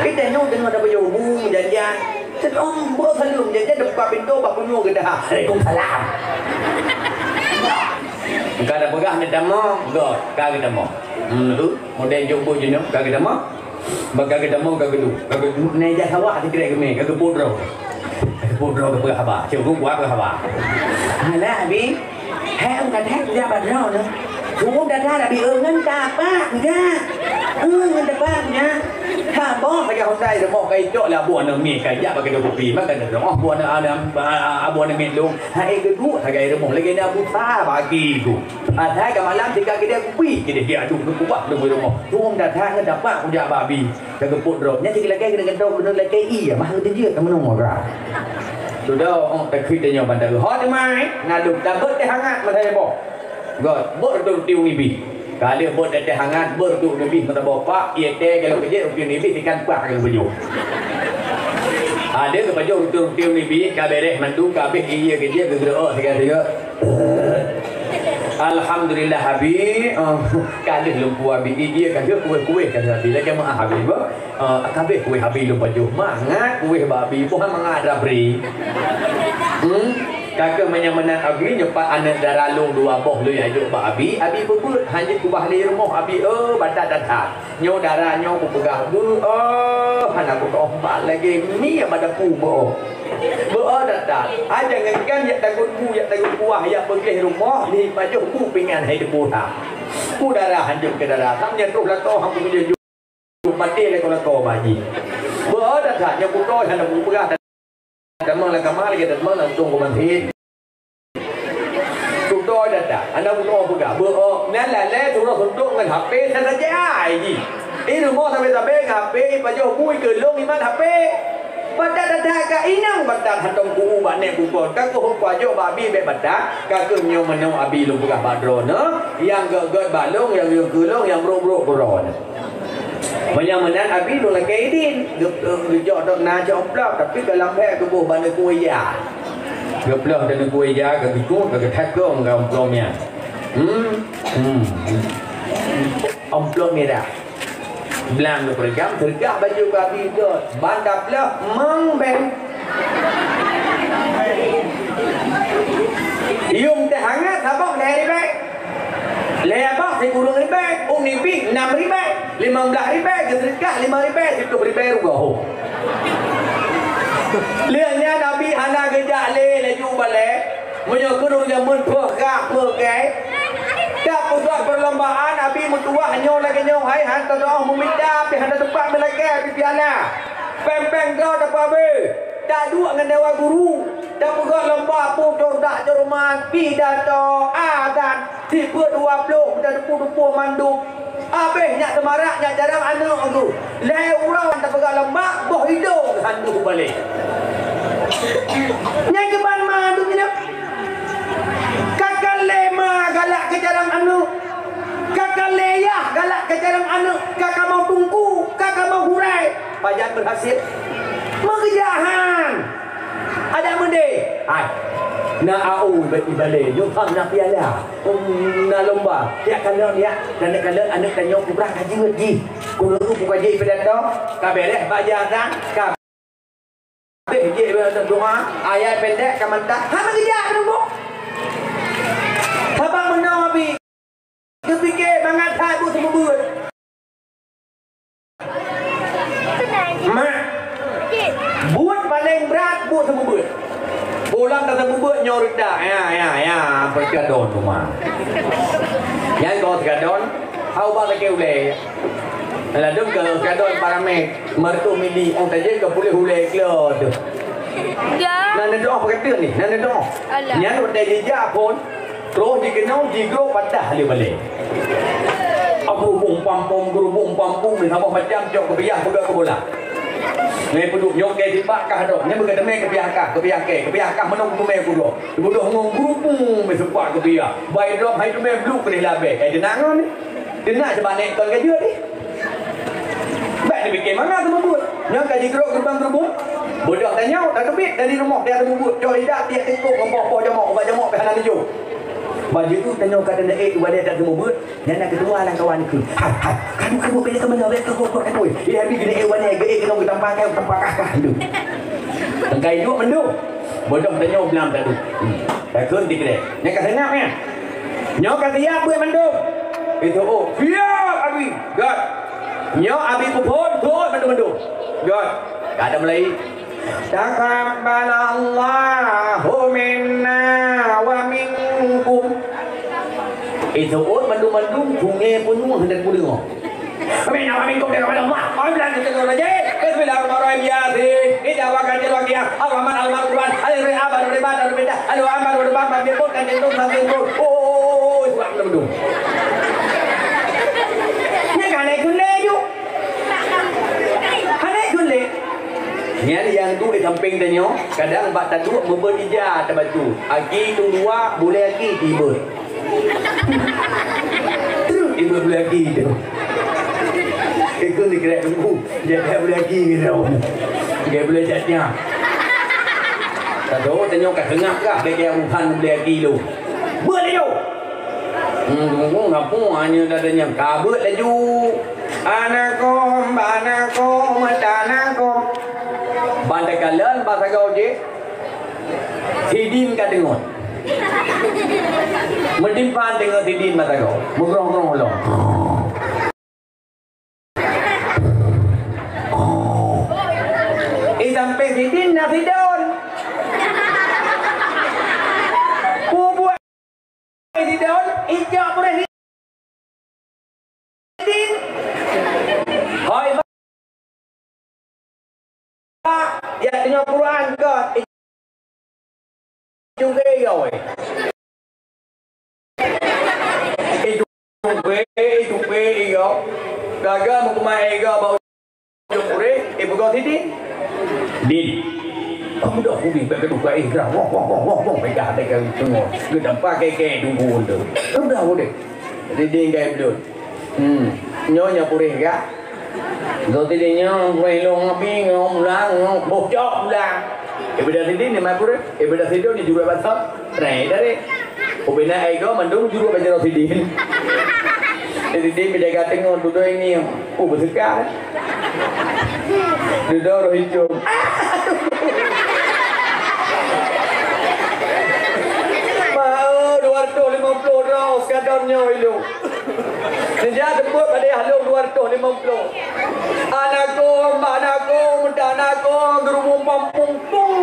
Kita nyoe tengah ada baju bu, janjian. Sedang buka salam, janjian depan pintu, bak bunyung kita. Waalaikumsalam. Engkau ada peugah minta maaf, enggak, ka kita maaf. Hmm, tu, model jumpa je nyoe, ka kita maaf. Bak ka geutamong ka geuduek, ka geuduek nai jak sawah sikrek geumé, ka geupot droe. Ka geupot droe geupeugah haba, cit geuh kuat peugah haba. Alah, Abi, hai ôn ka that jak bak droeneuh. Suruh that-that Abi, eu, ngon tapak jak. Eu, ngon tapak jak. Saboh saja hondai rumoh ka icok lé abu aneuk miet ka jak bak keude kupi, maka na rumoh abu aneuk, abu aneuk miet lôn. Hai geuduek sagai rumoh lagèe na busa bagi tu. Asai ka malam tinggai keudè kupi, keudè diadu keukubah lôn rumoh. Tueng that-that ngon tapak kujak bak Abi. Ka geupot droe. Nyan cit lakèe keuneuk gantoe, keuneuk lakèe ié, mah geuteujeut ka meunoe ka. Sudah, oh, takheun tanyoe bandar. Ho teuma, eh, naleueng tabeuet teh hangat masa boh. Göt, beuet reutôh ruti Umi Bih. Ka lheueh beuet teh hangat, beuet reutôh Umi Bih meusaboh pak, ié teh galak keujeuet ruti Umi Bih ikan pah ka geupajoh. Ada geupajoh ruti-ruti Umi Bih, ka beres mandum, ka abéh ié keujeuet, geugeureuk siga-siga. Alhamdulillah, Abi. Oh, ka lheueh lumpur, Abi. Ié ka lheueh, kueh-kueh ka lheueh, Abi. Lagèe meuah, Abi, bah. Ah, ka abéh kueh Abi lôn pajoh. Mangat kueh bak Abi, boh mangat rabri. Hmm? Ka keuh meunyo meunan Abi, nyoe pat aneuk dara lôn dua boh lôn jak jok bak Abi, Abi peubeuet, hana jikubah lé rumoh Abi, oh, batat that-that. Nyoe dara nyoe kupeugah, beuh, oh, hana kutoh bat lagèe mi bak dapu beuh. Beuh, oh, that-that. Aja ngeungkan jak tagut bu, jak tagut kuah, jak peugleh rumoh, di pajoh bu pingan hai debu that. Ku dara hanjeuet keu dara, sam nyan troh lakoe hana kupeujeuet. Maté lé keu lakoe bak jih. Beuh, oh, that-that, nyoe kutoe hana kupeugah. Teuma lam kama lagèe teuma langsung kuman hit. Tutoe that-that, hana kutoe peugah. Beuh, oh, nyan lalè turoh suntok ngon H P saja ai jih. Di rumoh sabe-sabe ngon H P, ipajoh bu, ikeulong imat H P. Batat that-that ka inong batat hantom ku-u bak nèk bukon. Ka keuh pajoh bak Abi bèk batat, ka keuh nyoe meunoe Abi lôn peugah bak droeneuh, nyang gèt-gèt bak lôn, nyang yue keulong, nyang brok-brok keudroe. Meunyo meunan Abi lôn lakèe idin, geu-, geujok dok na cok amplop, tapi ka lam bèk geuboh bak neuk kueh ja. Geuploh dan neuk kueh ja, ka geukut, ka geutakong lam amplop nyan. Hmm, hmm. Amplop mirah. Blang lôn peureugang, teureugah baju Abi dot. Ban taploh, meng beng. Yuem teh hangat, saboh lhèe ribèe. Lhèe boh sikureueng ribèe, Umi Bih nam ribèe, limong blah ribèe, geuteureukah limong ribèe, siploh ribèe rugoe. Lheueh nyan Abi hana geujak lé laju balèe, meunyoe keuneuk jameun peuet gak peuet gèe. Tapeugah peulombaan, Abi meutuwah nyoe lagèe nyoe hai, han teudoh meumita, pih hana teumpat meulakèe, Abi piala. Péng-péng droe tapeuabéh, taduek ngon dewan guru, tapeugah lomba peue ceudah ceureuman, pidato, azan, sifeuet dua ploh, meutateupeue-teupeue mandum. Abéh nyak seumarak, nyak jarang aneuk geuh. Lhèe uroe tapeugah lomba, boh idong han deuh balèe. Nyan keuban mandum nyan. Ka kalé ma galak keu jarang aneuk. Ka kalé yah galak keu jarang aneuk. Ka kamoe tungku, ka kamoe hurai. Pajan berhasil? Meukeujah han. Adak meudeh. Hai. Na au bak ibalèe, nyoe pham na piala. Um, na lomba. Tiep kalon ya. Dan kalon aneuk tanyoe kubrah ka jeuet jih. Kulo tu buka jih pidato. Ka beres bak jih azan. Ka beh jih doa. Ayat pendek ka mantah. Ha meukeujah tunggu. Haba meunoe bi. Geupike mangat that buet seumeubeuet. Mak, buet paleng brat buet seumeubeuet. Pulang ka seumeubeuet nyoe reuta. Ya, ya, ya, peugadon tu, Mak. Nyan kau seugadon, hau bak lakèe ulèe. Ladôm keu seugadon paramé, meureutoh mili, ong tajé keu puléh ulèe klo tu. Ya. Nan neudoh peukateun ni, nan neudoh. Alah. Nyan watèe jijak phôn, Troh jikeunoe jigroe patah lé balèe. Geurubong pampong, geurubong pampong, saboh macam cok keupiah peugah keu bola. Ngai peuduek nyoe kèe sibak kah dok, nyan beugeudemé keupiah kah, keupiah kèe, keupiah kah meunoe geudemé kudok. Geudoh ngon geurubong mé seupak keupiah. Bai drob hai teumé bluek keudeh labèe, kai teunak ngon. Teunak seubanek kon ka jeuet deh. Bèk neupike mangat teumeubuet. Nyan ka jigroe geubang geurubong. Beudôh tanyoe, tateubiet dari rumoh dia teumeubuet. Cok lidah tiek tingkok ngon poh-poh jamok, ubat jamok pih hana neujok. Bak jiôh tanyoe ka teuneuk ék, ubat dia tak teumeubuet. Nyan na keudua lam kawan keu. Hai, hai. Kadu, kadu, bèk keu meunyoe, bèk keu kok, kok, kadu. Dia habis keuneuk ék ubat dia, geuék keunoe geutampakkan, tampakkan, kah, kadu. Tangkai duek mandum. Beudôh tanyoe blam tadu. Hmm. Takheun dikeue. Nyan ka seungab nyan. Nyoe ka siap buet mandum. Itu, oh, siap, Abi. Gat. Nyoe abi peuphon, phon mandum-mandum. Göt. Ka ada mulai. Taqabbalallahu minna wa minkum. Itu ot mandum-mandum sungai penuh dan kudeungoe. Minna wa minkum, taqabbalallahu. Bismillahirrahmanirrahim. Yasin. Inna wa Ar-Rahman, Al-Rahman, Al-Rahman. Alif, Lam, Ra, Ba, Ra, Ba, Ra, Ba. Oh, oh, oh, oh, oh, oh. Nyan ka hana geulet ju. Hana geulet. Nyan nyang duek di sampéng tanyoe, kadang bak taduek meubeuet ija tabacut. Aki tu dua, bulèe aki tibeuet. Trok tibeuet bulèe aki tu. Ikut ni kira tunggu. Dia tak bulèe aki gitu. Dia bulèe jatnya. Taduek tanyoe ka seungap kah bagi urusan bulèe aki tu. Beuet laju. Hmm, tunggu, ngapo hanya dadanya kabut laju. Anakom, banakom, tanakom. Ban takalon, ban sagoe jih. Sidin ka deungon. Meutimpan deungon sidin ban sagoe. Meugrong-grong lom. Di sampéng sidin na sidon. Pubuet sidon, ijak purèh sidin. Hoi, ba-, ya, tengok Quran kot. Ijungke yo. Ijungke, ijungke yo. Gaga meukumai ega bau. Jok ureueng, eh, peugah sidin. Din. Kamu dah kubi bèk keudua, eh, gerak. Wong, wong, wong, wong, wong, peugah deh keu teungoh. Geudampa kèe-kèe dungku tu. Udah, udah. Sidin gai bluet. Hmm. Nyoe nyang puréh gak. Gak sidin nyoe, puréh lôn api, ngon ulang, ngon bocok ulang. Eh, beda sidin ni mak puréh. Eh, beda sidin ni juruk basah. Nah, dari. Ubena ai go mandum juruk bak jaroe sidin. Sidin beujaga teungoh dudoe ngieng. Oh, beuseuka. Dudoe roh icong. Ma'e dua ratus lima puluh droe sekadar nyoe ilong. Neujak teupot pada ahlong dua ratus lima puluh. Anakong, bak anakong, meudak anakong, geurubung pampung. Pum!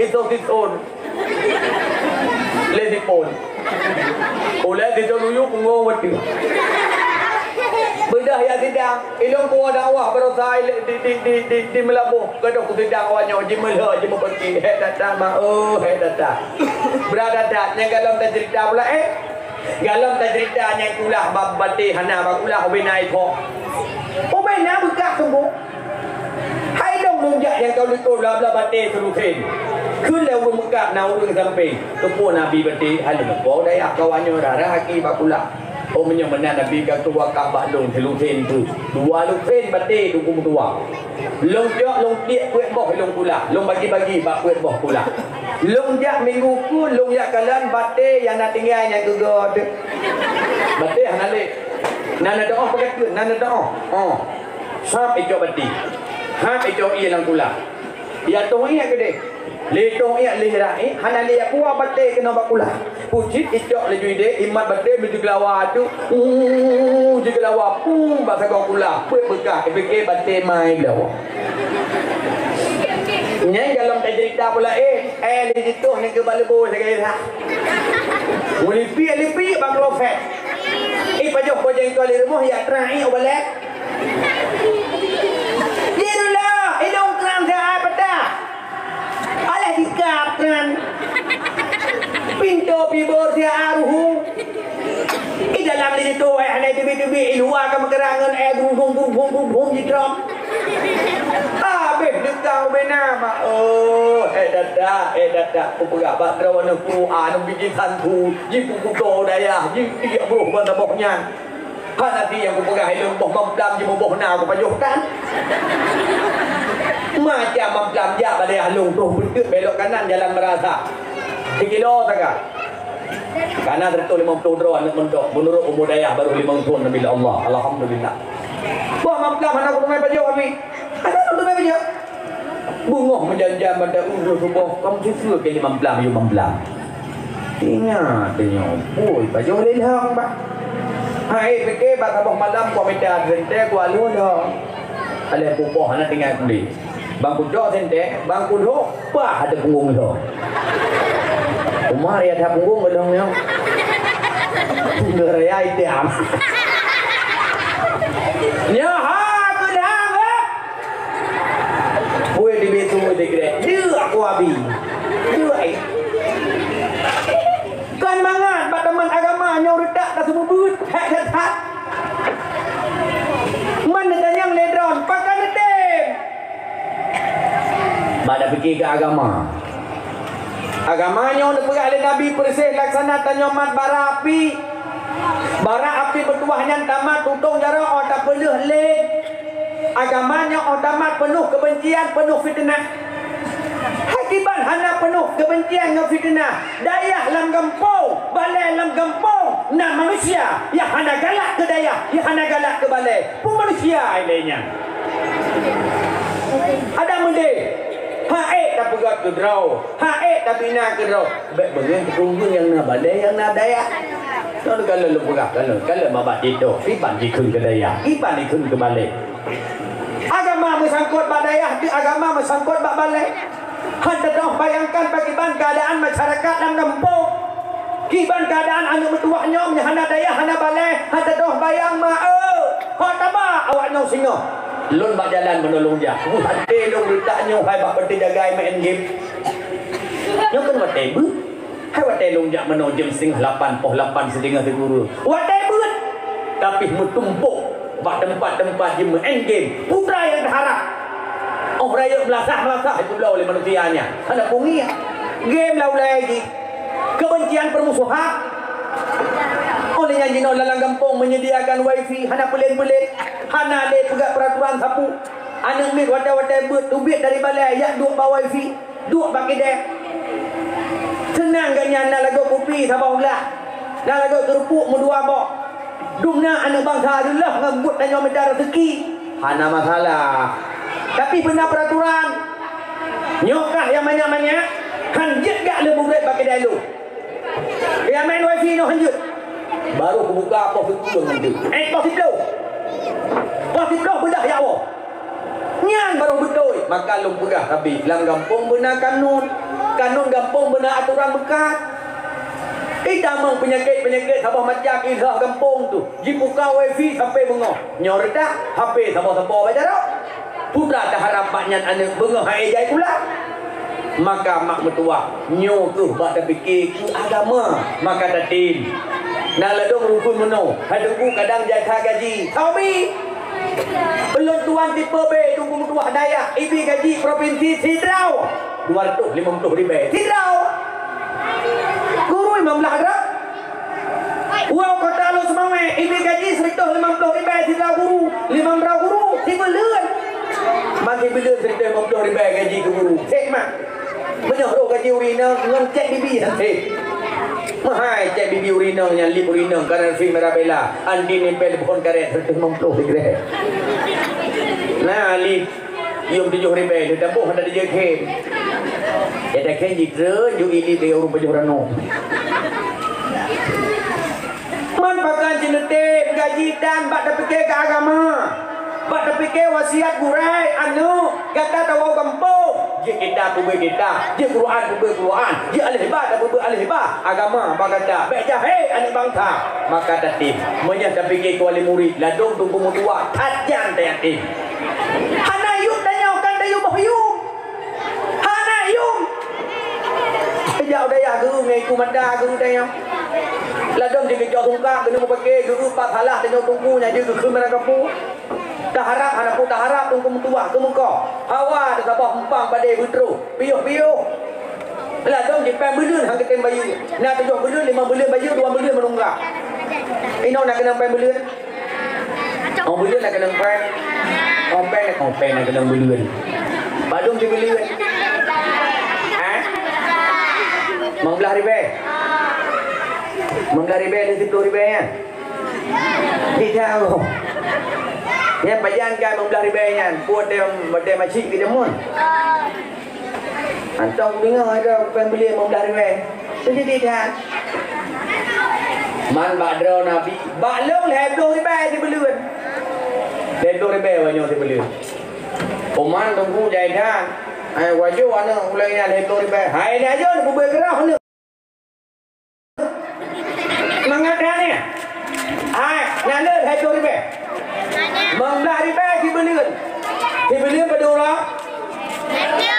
Isoh sison. Lé sipon. Ulèe sison uyuek punggong watèe. Beudah ya sidang. Ilong kuah dakwah barosa di, di, di, di, di Meulaboh. Gadôh kusidang awak nyoe jimeulhö, jimeupeuki. Hék that-that, ma, oh, hék that-that. Brat that-that. Nyang galom taceurita pula, eh? Galom taceurita nyang kulah ba-, baté hana ba kulah ubena ipho. Ubena beukah sunggoh. Hai dong lôn jak nyang ka likot bla-bla baté seulusen. Kheun lé ureueng meukat na ureueng sampéng. Teupeu Nabi baté, hai lôn po dayah kawan nyoe rara aki ba kulah. Oh, meunyoe meunan Nabi ka teuwakaf bak lôn seulusen tu. Dua lusen baté dukung dua. Lôn cok, lôn tiek peuet boh lôn kulah, lôn bagi-bagi bak peuet boh kulah. Lôn jak minggu ku, lôn jak kalon baté nyang na tinggai nyang geugoe teuh. Baté hana lé. Na neudoa pakai keu, na neudoa. Oh. Sab icok baté. Hab icok ie lam kulah. Ya toh ie keudeh. Lé toh ie lé rah ie, hana lé ya kuah baté keunoe bak kulah. Pucit icok laju ideh, imat baté meunyoe jigeulawa tu, uh, jigeulawa, pum, bak sagoe kulah, peuet beukah, ipike baté mai geulawa. Nyan galom taceurita pula, eh, eh, lé jitoh nyan keu bak leubô sagai rhah. Meulipik-lipik bak klofet. Ipajoh po jengkol di rumoh, yak trang ie u balek. Di dulu, idong trang siat ai patah. Alah dikap nyan. Pintoe pibor siat ruhu. Di dalam di situ, eh, hana teubiet-teubiet, di luwa ka meukeurang ngon, eh, grum-grum, grum-grum, grum-grum jitrom. Habéh leukang ubena, mak. Oh, eh, dada, eh, dada. Kupeugah bak droeneuh Quran, bikin hantu, jipukuto dayah, ji-, jitiek broh ban saboh nyan. Hana si nyang kupeugah ilong boh mamplam jimuboh na kupajoh tan. Macam mamplam jak bak dayah lôn troh beuteuet belok kanan jalan Meurasa. Sikilo sagai. Kana seratus lima puluh droe aneuk mondok, meunurot umur dayah baru limong thon neubila Allah. Alhamdulillah. Boh mamplam hana kuteumé pajoh kami. Hana kuteumé pajoh. Beungoh meujan-jan banda uroe suboh, kam sisue keu limong blang, yue limong blang. Ingat tanyoe, bui pajoh lé lhong, bah. Hai, pike bak saboh malam ku mita sente ku alu lom. Alai pupoh hana tinggai kuli. Bang kucok sente, bang kudok, pah ada punggung lom. Umar ya ada punggung lom nyo. Punggung raya itu am. Nyo ha kudang, eh. Kue di betu di grek. Dia aku abi. Dia ai. Kon mangat bak teman agama nyoe reutak ka seumeubeuet, hek that-that. Man neutanyong lé droe, pakon neutem? Bak tapike keu agama. Agama nyoe neupeugah lé Nabi peureséh laksana tanyoe mat bara api. Bara api meutuwah nyan tamat tutong jaroe 'oh tapeuleueh lé. Agama nyoe 'oh tamat peunoh keubencian, peunoh fiteunah. Hai kiban hana peunoh keubencian ngon fiteunah. Dayah lam gampông, balai lam gampông, na manusia nyang hana galak keu dayah, nyang hana galak keu balai. Peue manusia ilée nyan. Ada meudeh. Ha'ék tapeugah keu droe, ha'ék tabina keu droe. Bék beungéh keu nyang na balai, nyang na dayah. Nyoe ka lôn peugah, ka lôn, ka lôn babah tito, kiban jikheun keu dayah, kiban jikheun keu balai. Agama meusangkot bak dayah, di agama meusangkot bak balai. Han teudoh bayangkan pakriban keuadaan masyarakat lam gampông. Kiban keuadaan aneuk meutuwah nyoe nyang hana dayah, hana balai, han teudoh bayang ma-, eu, ho taba awak nyoe singoh. Lôn bak jalan meunolong jak. Watée lôn reutak nyoe hai bak peuti jagai main game. Nyoe kan watée beuet. Hai watée lôn jak meunoe jeuem siteungoh lapan, poh lapan siteungoh teuguru. Watée beuet, tapi meutumpôk bak teumpat-teumpat jeuem main game. Putra nyang teuharap. Oh rayeuk meulasah-meulasah itu bloe lé manusia nyan. Hana peue ngieng. Game lah ulai jih. Keubencian peurmusuhan. Oleh nyan jinoe lam gampông menyediakan wifi, hana peulen-peulen, hana lé peugah peuraturan sapeue. Aneuk miet watée-watée beuet teubiet dari balai jak duek bak wifi. Duek bak kidée. Seunang geuh nyan na lagoe kupi saboh glah. Na lagoe keureupuk meudua boh. Dumna aneuk bansa jeulaih ngon buet tanyoe mita raseuki. Hana masalah. Tapi beuna peuraturan. Nyoe kah nyang manyak-manyak, han jeuet jak lheueh mugreb bak kidée lôn. Nyang main wifi nyoe han jeuet. Baru kubuka poh siplôh ngon tu. Eh, poh siplôh. Poh siplôh beudah ya Allah. Nyan baru beutôi. Maka lôn peugah Rabbi, lam gampông beuna kanun. Kanun gampông beuna atoran meukat. Itamong peunyakét-peunyakét saboh macam ilhah gampông tu. Jibuka wifi sampai beungoh. Nyoe reudah, H P saboh-saboh bak jaroe. Putra taharap bak nyan aneuk beungoh hai jai pula. Maka mak meutuwah, nyoe keuh bak tapike keu agama, maka tatem. Na ladôm rukun meunoe, hai teungku kadang jai that gaji. Taubi. Ulôn tuan tipe B, teungku meutuwah dayah, ibi gaji propinsi sidroe, dua ratus lima puluh ribèe. Sidroe. Guru lima belas droe. Wow, kota Lhokseumawe, ibi gaji seratus lima puluh ribèe sidroe guru, limong droe guru, sibuleuen. Man sibuleuen seratus lima puluh ribèe gaji keu guru. Sek mak. Meunyoe rhot gaji ureueng inong ngon cek bibi han sek. Meuhai cek bibi ureueng inong nyan lip ureueng inong kana fi Mirabella, andi nipel buhon karet seratus lima puluh ribèe. Nah, lip. Yum tujoh ribèe, teutabôh hana teujeut khem. Ya, dah khem jitreun, ju ili lé ureueng pajoh ranong. Man pakon jineutem gaji tan bak tapike keu agama, bak tapike wasiat gurèe, aneuk, gata tawoe gampông, jeuet kitab peubeuet kitab, jeuet Quran peubeuet Quran, jeuet alif ba tapeubeuet alif ba, agama bak gata, bèk jahé aneuk bansa, maka tatem. Meunyoe tapike keu wali murit, ladôm teungku meutuwah, that jan tayatim. Hana yum tanyoe, kan tayue boh yum. Hana yum. Ijak u dayah geu ngon iku mata geu tanyoe. Ladôm jih geucok sungkak, geuneuk mupake, geu pat salah tanyoe teungku nyang jeuet geukheun meunan kapu. Taharap hana peue taharap teungku meutuwah keumeukoh. Hawa teusaboh empang padé beutroh, piôh-piôh. Ladôm jih péng buleuen han geutem bayeue. Na tujoh buleuen, limong buleuen bayeue, dua buleuen meunungga. Inoe na keunong péng buleuen? Oh, buleuen na keunong péng? Oh, péng, oh, péng na keunong buleuen. Padum jih buleuen? Hah? Limong blah ribèe? Limong blah ribèe lé siploh ribèe nyan? Tidak, oh. Nyan pajan kan limong blah ribèe nyan? Peue watèe, watèe masjid keu jameun? Hantom deungoe ada péng buleuen limong blah ribèe. Jadi tidak. Man bak droe Nabi, bak lôn lhèe ploh ribèe sibuleuen. Lhèe ploh ribèe wajôh sibuleuen. Umat teungku jai that. Hai, wajôh aneuk ulèe nyan lhèe ploh ribèe. Hai, nyan aja neupeubeuet keurah aneuk. Mangat that nyan. Hai, nyan lhèe ploh ribèe. Limong blah ribèe sibuleuen. Sibuleuen padum uroe?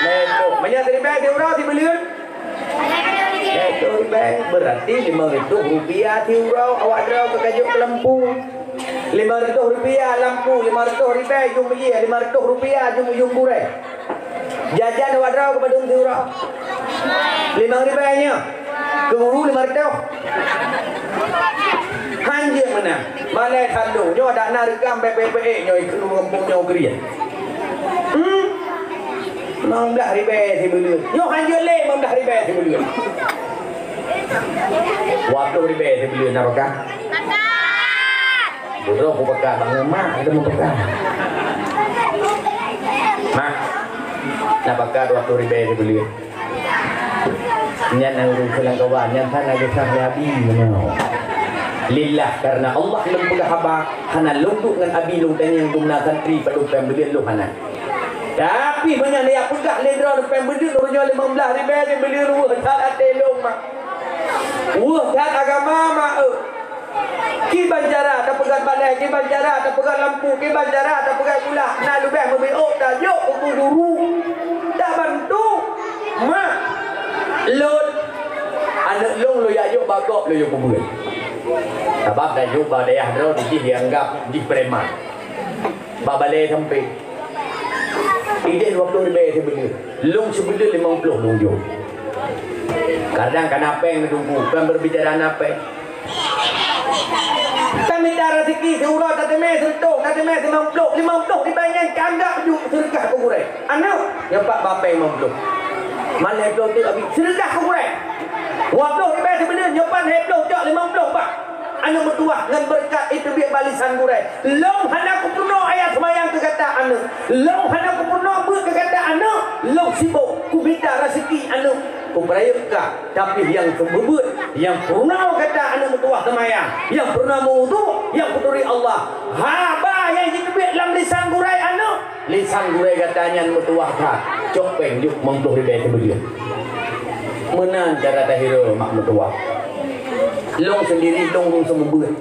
Lhèe ploh. Meunyo siribèe siuroe sibuleuen? Lhèe ploh ribèe, berarti limong reutôh rupiah siuroe awak droe keu kajok keu lampu. Limong reutôh rupiah lampu, limong reutôh ribèe jeuem beujiéh, limong reutôh rupiah jeuem, jeuem gurèe. Jajan awak droe keu padum siuroe? Limong ribèe nyoe. Keu guru limong reutôh. Han jeuet meunan. Malèe that lôn. Nyoe dak na reukam bèk-bèk nyoe keu gampông nyoe geuria. Hmm? Limong blah ribèe sibuleuen. Nyoe han jeuet lé limong blah ribèe sibuleuen. Dua ploh ribèe sibuleuen na pakat? Pakat. Beudôh kupakat, bangai mak, ada meupakat. Mak, na pakat dua ploh ribèe sibuleuen. Nyan ureueng keulang kawan, nyan hana geusah lé abi nyoe. Lillah, karena Allah lôn peugah haba, hana lôn duek ngon abi lôn tanyong guna santri padum péng buleuen lôn hana. Tapi meunyoe neupeugah lé droeneuh péng buleuen uroe nyoe limong blah ribèe sibuleuen, weueh that até lôn, mak. Weueh that agama, mak, eu. Kiban cara tapeugöt balèe, kiban cara tapeugöt lampu, kiban cara tapeugöt gula, na leubeh meubiôk tajok keu guru. Tabantu, mak, lôn. Aneuk lôn, lôn jak jok bak gob, lôn yue peubeuet. Sabab tajok bak dayah droe, jih jianggap jih preman. Bak balèe sampé. Idéh dua ploh ribèe sibuleuen. Lôn sibuleuen limong ploh lôn jok. Kadang ka na péng, Teungku, kon berbicara na péng. Tamita raseuki siuroe, tateumé sireutôh, tateumé limong ploh, limong ploh ribèe nyan ka anggap ju seudeukah keu gurèe. Aneuk, nyoe pat ba péng limong ploh. Man lhèe ploh teuk abi, seudeukah keu gurèe. Dua ploh ribèe sibuleuen, nyoe pat lhèe ploh cok limong ploh pat. Aneuk meutuwah ngon beureukat iteubiet bak lisan gurèe. Lôn hana kupeurunoe ayat seumayang keu gata aneuk. Lôn hana kupeurunoe beuet keu gata aneuk. Lôn sibok kumita raseuki aneuk. Kupeurayeuk ka, tapi nyang seumeubeuet, nyang peurunoe gata aneuk meutuwah seumayang, nyang peurunoe meuwudhu, nyang peuturi Allah. Haba nyang jiteubiet lam lisan gurèe aneuk. Lisan gurèe gata nyan meutuwah that, cok péng jok limong ploh ribèe sibuleuen. Meunan cara tahireue mak meutuwah. Lôn seundiri lôn, lôn seumeubeuet,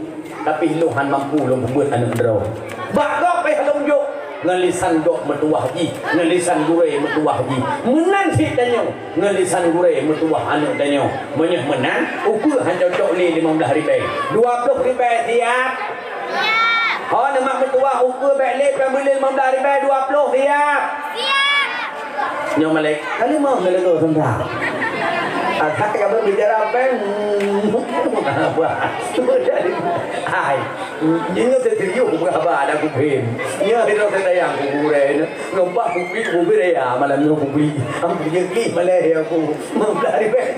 tapi lôn han mampu lôn peubeuet aneuk droe. Bak gob payah lôn jok, ngon lisan gob meutuwah jih, ngon lisan gurèe meutuwah jih. Meunan cit tanyoe, ngon lisan gurèe meutuwah aneuk tanyoe. Meunyoe meunan, ukeue han cocok lé limong blah ribèe. Dua ploh ribèe siap? Siap. Ho, neumak meutuwah ukeue bèk lé péng buleuen limong blah ribèe, dua ploh siap? Siap. Nyoe malaikat, ka limong geuleugoe seuntak. Asai ka berbicara péng. Hai, nyoe serius bukan haba ada kupén. Nyoe hidup saya yang kuburai. Ngebah publik, publik ya, malam nyoe publik. Am publik ni malah ya aku. Limong blah ribèe.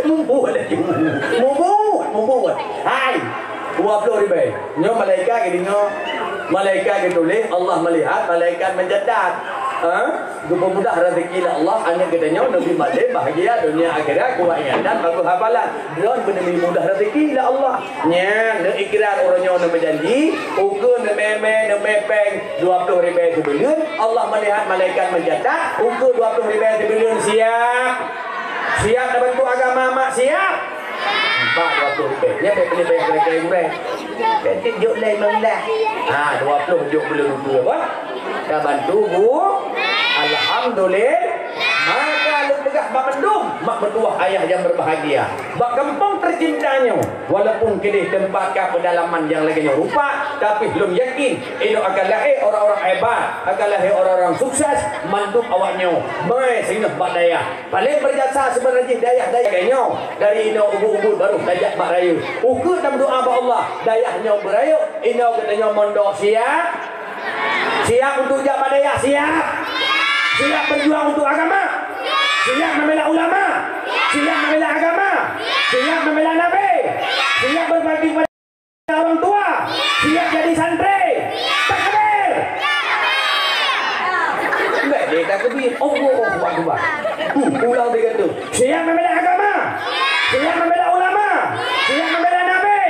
Mubuet laju. Mubuet, mubuet. Hai. Dua ploh ribèe. Nyoe malaikat geudeungoe, malaikat geutuléh, Allah melihat, malaikat mencatat. Ha? Geupeumudah rezeki lé Allah, aneuk geutanyoe neubi malém, bahagia dunia akhirat, kuat ingatan, bagus hafalan. Droeneuh beuneubi mudah rezeki lé Allah. Nyan, neuikrar uroe nyoe neumeujanji, ukeue neumè-mè, neumè péng dua ploh ribèe sibuleuen, Allah melihat, malaikat mencatat, ukeue dua ploh ribèe sibuleuen siap. Siap tabantu agama, mak, siap? Empat dua puluh ribèe. Nyan bèk peuleueh bayar keuleudai gurèe. Bèk jok lé limong blah. Ha, dua puluh jok buleuen ukeue apa? Ka bantu, Bu. Alhamdulillah. Maka lôn peugah bak mandum mak meutuwah ayah nyang berbahagia. Bak gampông tercinta nyoe, walaupun keudéh teumpat ka peudalaman nyang lagèe nyoe rupa, tapi lôn yakin, inoe akan lahé orang-orang hebat, akan lahé orang-orang sukses, mandum awak nyoe. Mai singoh bak dayah. Paléng beujasa seubeunajih dayah-dayah nyoe, dari inoe ubit-ubit barô tajak bak rayeuk. Ukeue tameudoa bak Allah, dayah nyoe beurayeuk, inoe geutanyoe mondok siap? Siap untuk jak bak dayah, siap? Siap berjuang untuk agama? Siap membela ulama? Siap membela agama? Siap membela Nabi? Siap berbakti kepada orang tua? Siap jadi santri? Takbir! Bèk lé takbir. Allahu Akbar. Hmm, ulang tiga tu. Siap membela agama? Siap membela ulama? Siap membela Nabi?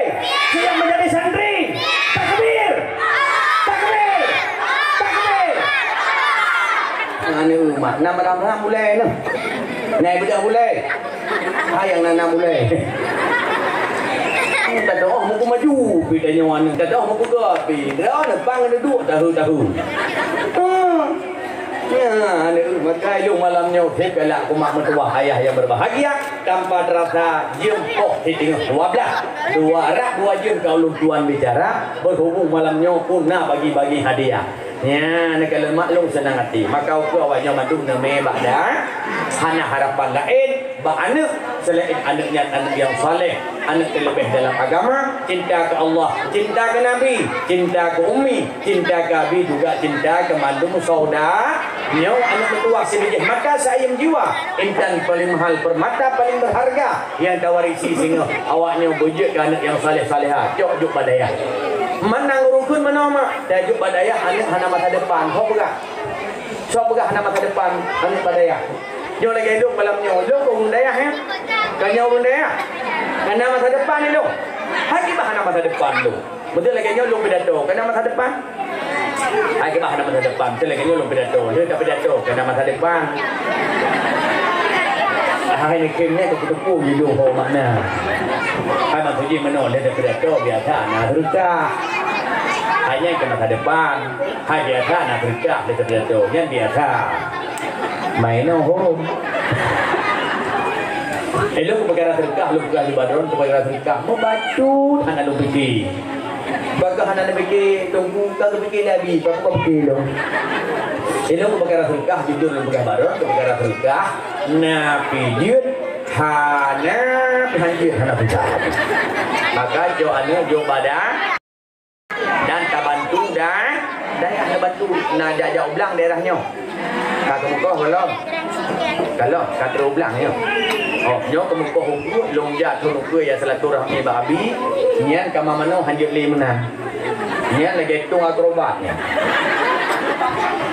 Na maram-ram ulèe nyoe. Nai beudôh ulèe. Hai nyang na nam ulèe. Tadoh muku maju, pi tanyoe aneuk. Tadoh muku gop, pi. Droeneuh pang neuduek tahu-tahu. Ha. Nyan, aneuk, maka ilôn malam nyoe, seb galak keu mak meutuwah ayah nyang berbahagia, tanpa terasa jeuem poh siteungoh dua blaih. Dua rhah dua jeuem ka ulôn tuan bicara, berhubung malam nyoe pun na bagi-bagi hadiah. Nyan, ka lheueh maklum seunang até. Maka ukeue awak nyoe mandum neumè bak da, hana harapan laén bak aneuk, seulaén aneuk nyan aneuk nyang saleh, aneuk teuleubeh dalam agama, cinta keu Allah, cinta keu Nabi, cinta keu ummi, cinta keu abi, juga cinta keu mandum sauda. Nyoe aneuk meutuwah sibijéh mata seayeuem jiwa, intan paléng mahal, permata paléng berharga, nyang tawarisi singoh awak nyoe beujeuet keu aneuk nyang saleh-salehah, cok jok bak dayah. Manang rukon meunoe mak, tajok bak dayah aneuk hana masa depan, ho peugah. Soe peugah hana masa depan aneuk bak dayah? Nyoe lagèe lôn malam nyoe, lôn ureueng dayah, eh? Ka nyoe ureueng dayah? Hana masa depan lôn. Hai kiban hana masa depan lôn. Beutôi lagèe nyoe lôn pidato, ka na masa depan? Hai kiban hana masa depan, beutôi lagèe nyoe lôn pidato, lheueh tapidato, ka na masa depan. Hai nyan kheun nyan teupeue-teupeue judôh ho makna. Hai maksud jih meunoe lheueh tapidato biasa na seudeukah. Hai nyan ka masa depan. Hai biasa na seudeukah lheueh tapidato, nyan biasa. Main no ho. Eh, lôn peugah seudeukah, lôn peugah di badan, lôn peugah seudeukah. Meubacut hana lôn pike. Bak hana lôn pike, tunggu ka lôn pike Nabi, bak ka pike lôn. Eh, lôn peugah seudeukah, jujur lôn peugah badan, lôn peugah seudeukah. Na pijeuet hana peuhanjeuet hana susah. Maka jok aneuk jok badan. Dan tabantu da-, dayah neubantu. Na jak-jak u blang daerah nyoe. Ka keumeukoh gohlom. Gohlom, ka trok u blang nyoe. Oh, nyoe keumeukoh ukeue, lôn jak thon ukeue ya silaturahmi bak abi. Nyan kama manoe hanjeuet lé meunan. Nyan lagèe tông akrobat nyan.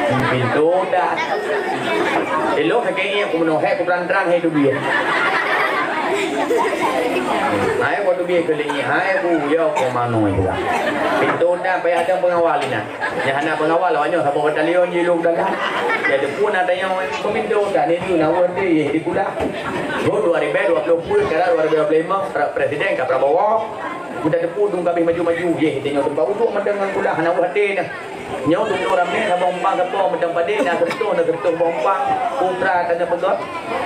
Pintoe dah. Elok sakét ié ku meunoe, hai ku trang-trang hai teubiet. Hai ku teubiet keu lé ié, hai ku yo ku manoe juga. Pintoe dah payah ada pengawal inan. Nyang hana pengawal awak nyoe saboh batalion jilong dalam. Jadi pun ada nyang pemimpin dah ni tu nak urut di di kuda. Tahun dua ribu dua puluh empat, sekarang dua ribu dua puluh lima, pra-, presiden ka Prabowo. Udah tepu dong kabeh maju-maju. Ye, kita nyoe tempat uduk mantong ngon kuda hana urut hati dah. Nyoe dong ramé saboh umpang gapo mantong padé na sertoh na sertoh boh umpang. Putra tanya pegot.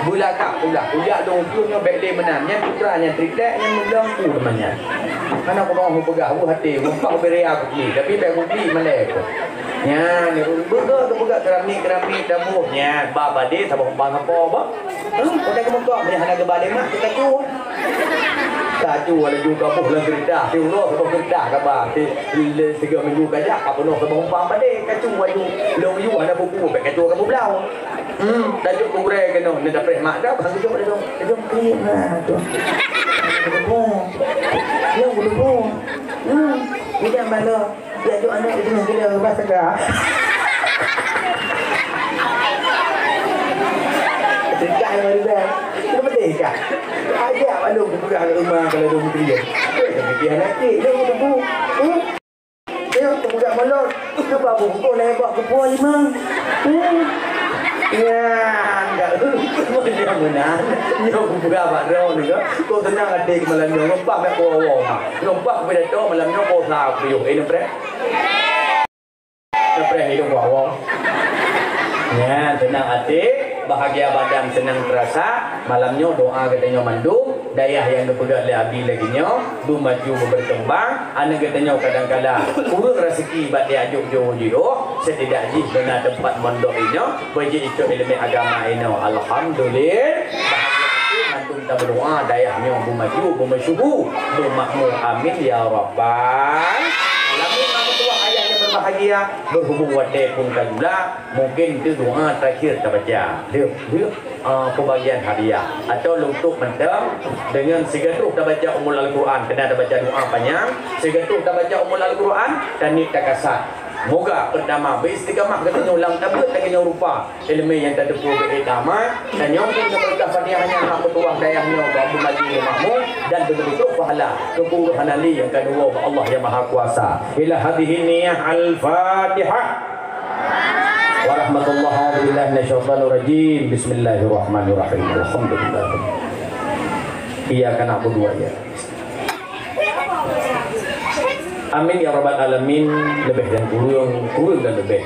Beulagak pula. Ujak dong ukur nyoe bèk lé meunan. Nyan putra nyan triplek nyan meublang ku teuma nyan. Hana ku mau peugah, bu hati, umpang beri aku beli. Tapi bèk ku beli malèe ku. Nyan, beugöt keu peugah keramik-keramik taboh. Nyan, ba padé saboh umpang gapo, bah. Hah? Kota keumukok, nyan hana geuba lé mak, kita tu. Tacu laju kaboh lam keureudah, siuroe saboh keureudah kaba, si, le, sigoe minggu kajak, ka peunoh saboh umpang padé, kacu laju, lôn yue hana buku, bèk kacu ka bublau. Hmm, tajuk keu gurèe keunoe, neudapreh mak dah, bang kejok dah dong, kejok klik na tu. Kejok. Nyang kejok. Hmm, ni dah malam. Diajuk aneuk di tengah gila, bah sega. Sega yang ada dah. Itu pedih kah? Ajak malu kupeugah kat rumah kalau ada bukti dia. Dia tak fikir anak cik, dia mau tebu. Hmm? Dia kupeugah malu. Kenapa aku pukul naik bak kepua lima? Hmm? Ya, enggak. Macam mana? Dia kupeugah bak drone ni ke? Kau tenang hati malam ni. Ngempah kat kau awak. Ngempah kat pidato malam ni kau sah aku yuk. Eh, nampak? Tapreh hidung wawa. Nyan, seunang até, bahagia badan, seunang teurasa. Malam nyoe doa geutanyoe mandum, dayah nyang geupeugah lé Abi lagèe nyoe, beumaju, beubeukeumbang. Aneuk geutanyoe kadang kala kureueng raseuki bak jiajok jiôh-jiôh, setidak jih beuna teumpat mondok inoe, beujeuet icok ileumèe agama inoe. Alhamdulillah. Bahagia até mandum tameudoa dayah nyoe beumaju, beumeusyuhu, beumakmu. Amin ya rabbal alamin. Maka tuan ayah yang berbahagia, berhubung watèe pun ka gula, mungkin tu doa terakhir tabaca. Lheuh, lheuh, ah, pembagian hadiah. Atau leutup mantong dengan sigadoh tabaca umul Al-Quran. Kena tabaca doa panjang, sigadoh tabaca umul Al-Quran, dan ni takasat. Moga pertama beristiqamah geutanyoe lam tabeuet lagèe nyoe rupa. Ileumèe nyang tateupeue beuet tamat, dan nyoe pun keubeureukat Fatihah nyan hak meutuwah dayah nyoe bak beumaju beumakmu dan beutôi-beutôi pahala keu peue hana lé nyang ka neuwoe bak Allah Nyang Mahakuasa. Ila hadhihi niyah Al-Fatihah. Warahmatullahi, a'udzubillahi minasyaitonirrajim. Bismillahirrahmanirrahim. Alhamdulillah. Iyyaka na'budu wa iyyaka. Amin ya rabbal alamin. Leubeh dan kureueng, kureueng dan leubeh,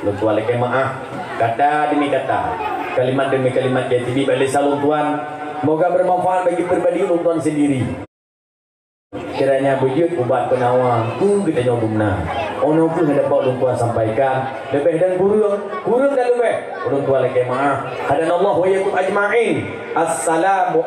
lôn tuan lakée meu'ah. Kata demi kata, kalimat demi kalimat nyang teubiet bak lisan lôn tuan, moga bermanfaat bagi pribadi lôn tuan sendiri. Kiranya beujeuet ubat peunawa keu geutanyoe geumeuna. 'Oh noe kheueh nyang dapat lôn tuan sampaikan. Leubeh dan kureueng, kureueng dan leubeh, lôn tuan lakée meu'ah. Hadanallahu wa iyyakum ajma'in. Assalamualaikum.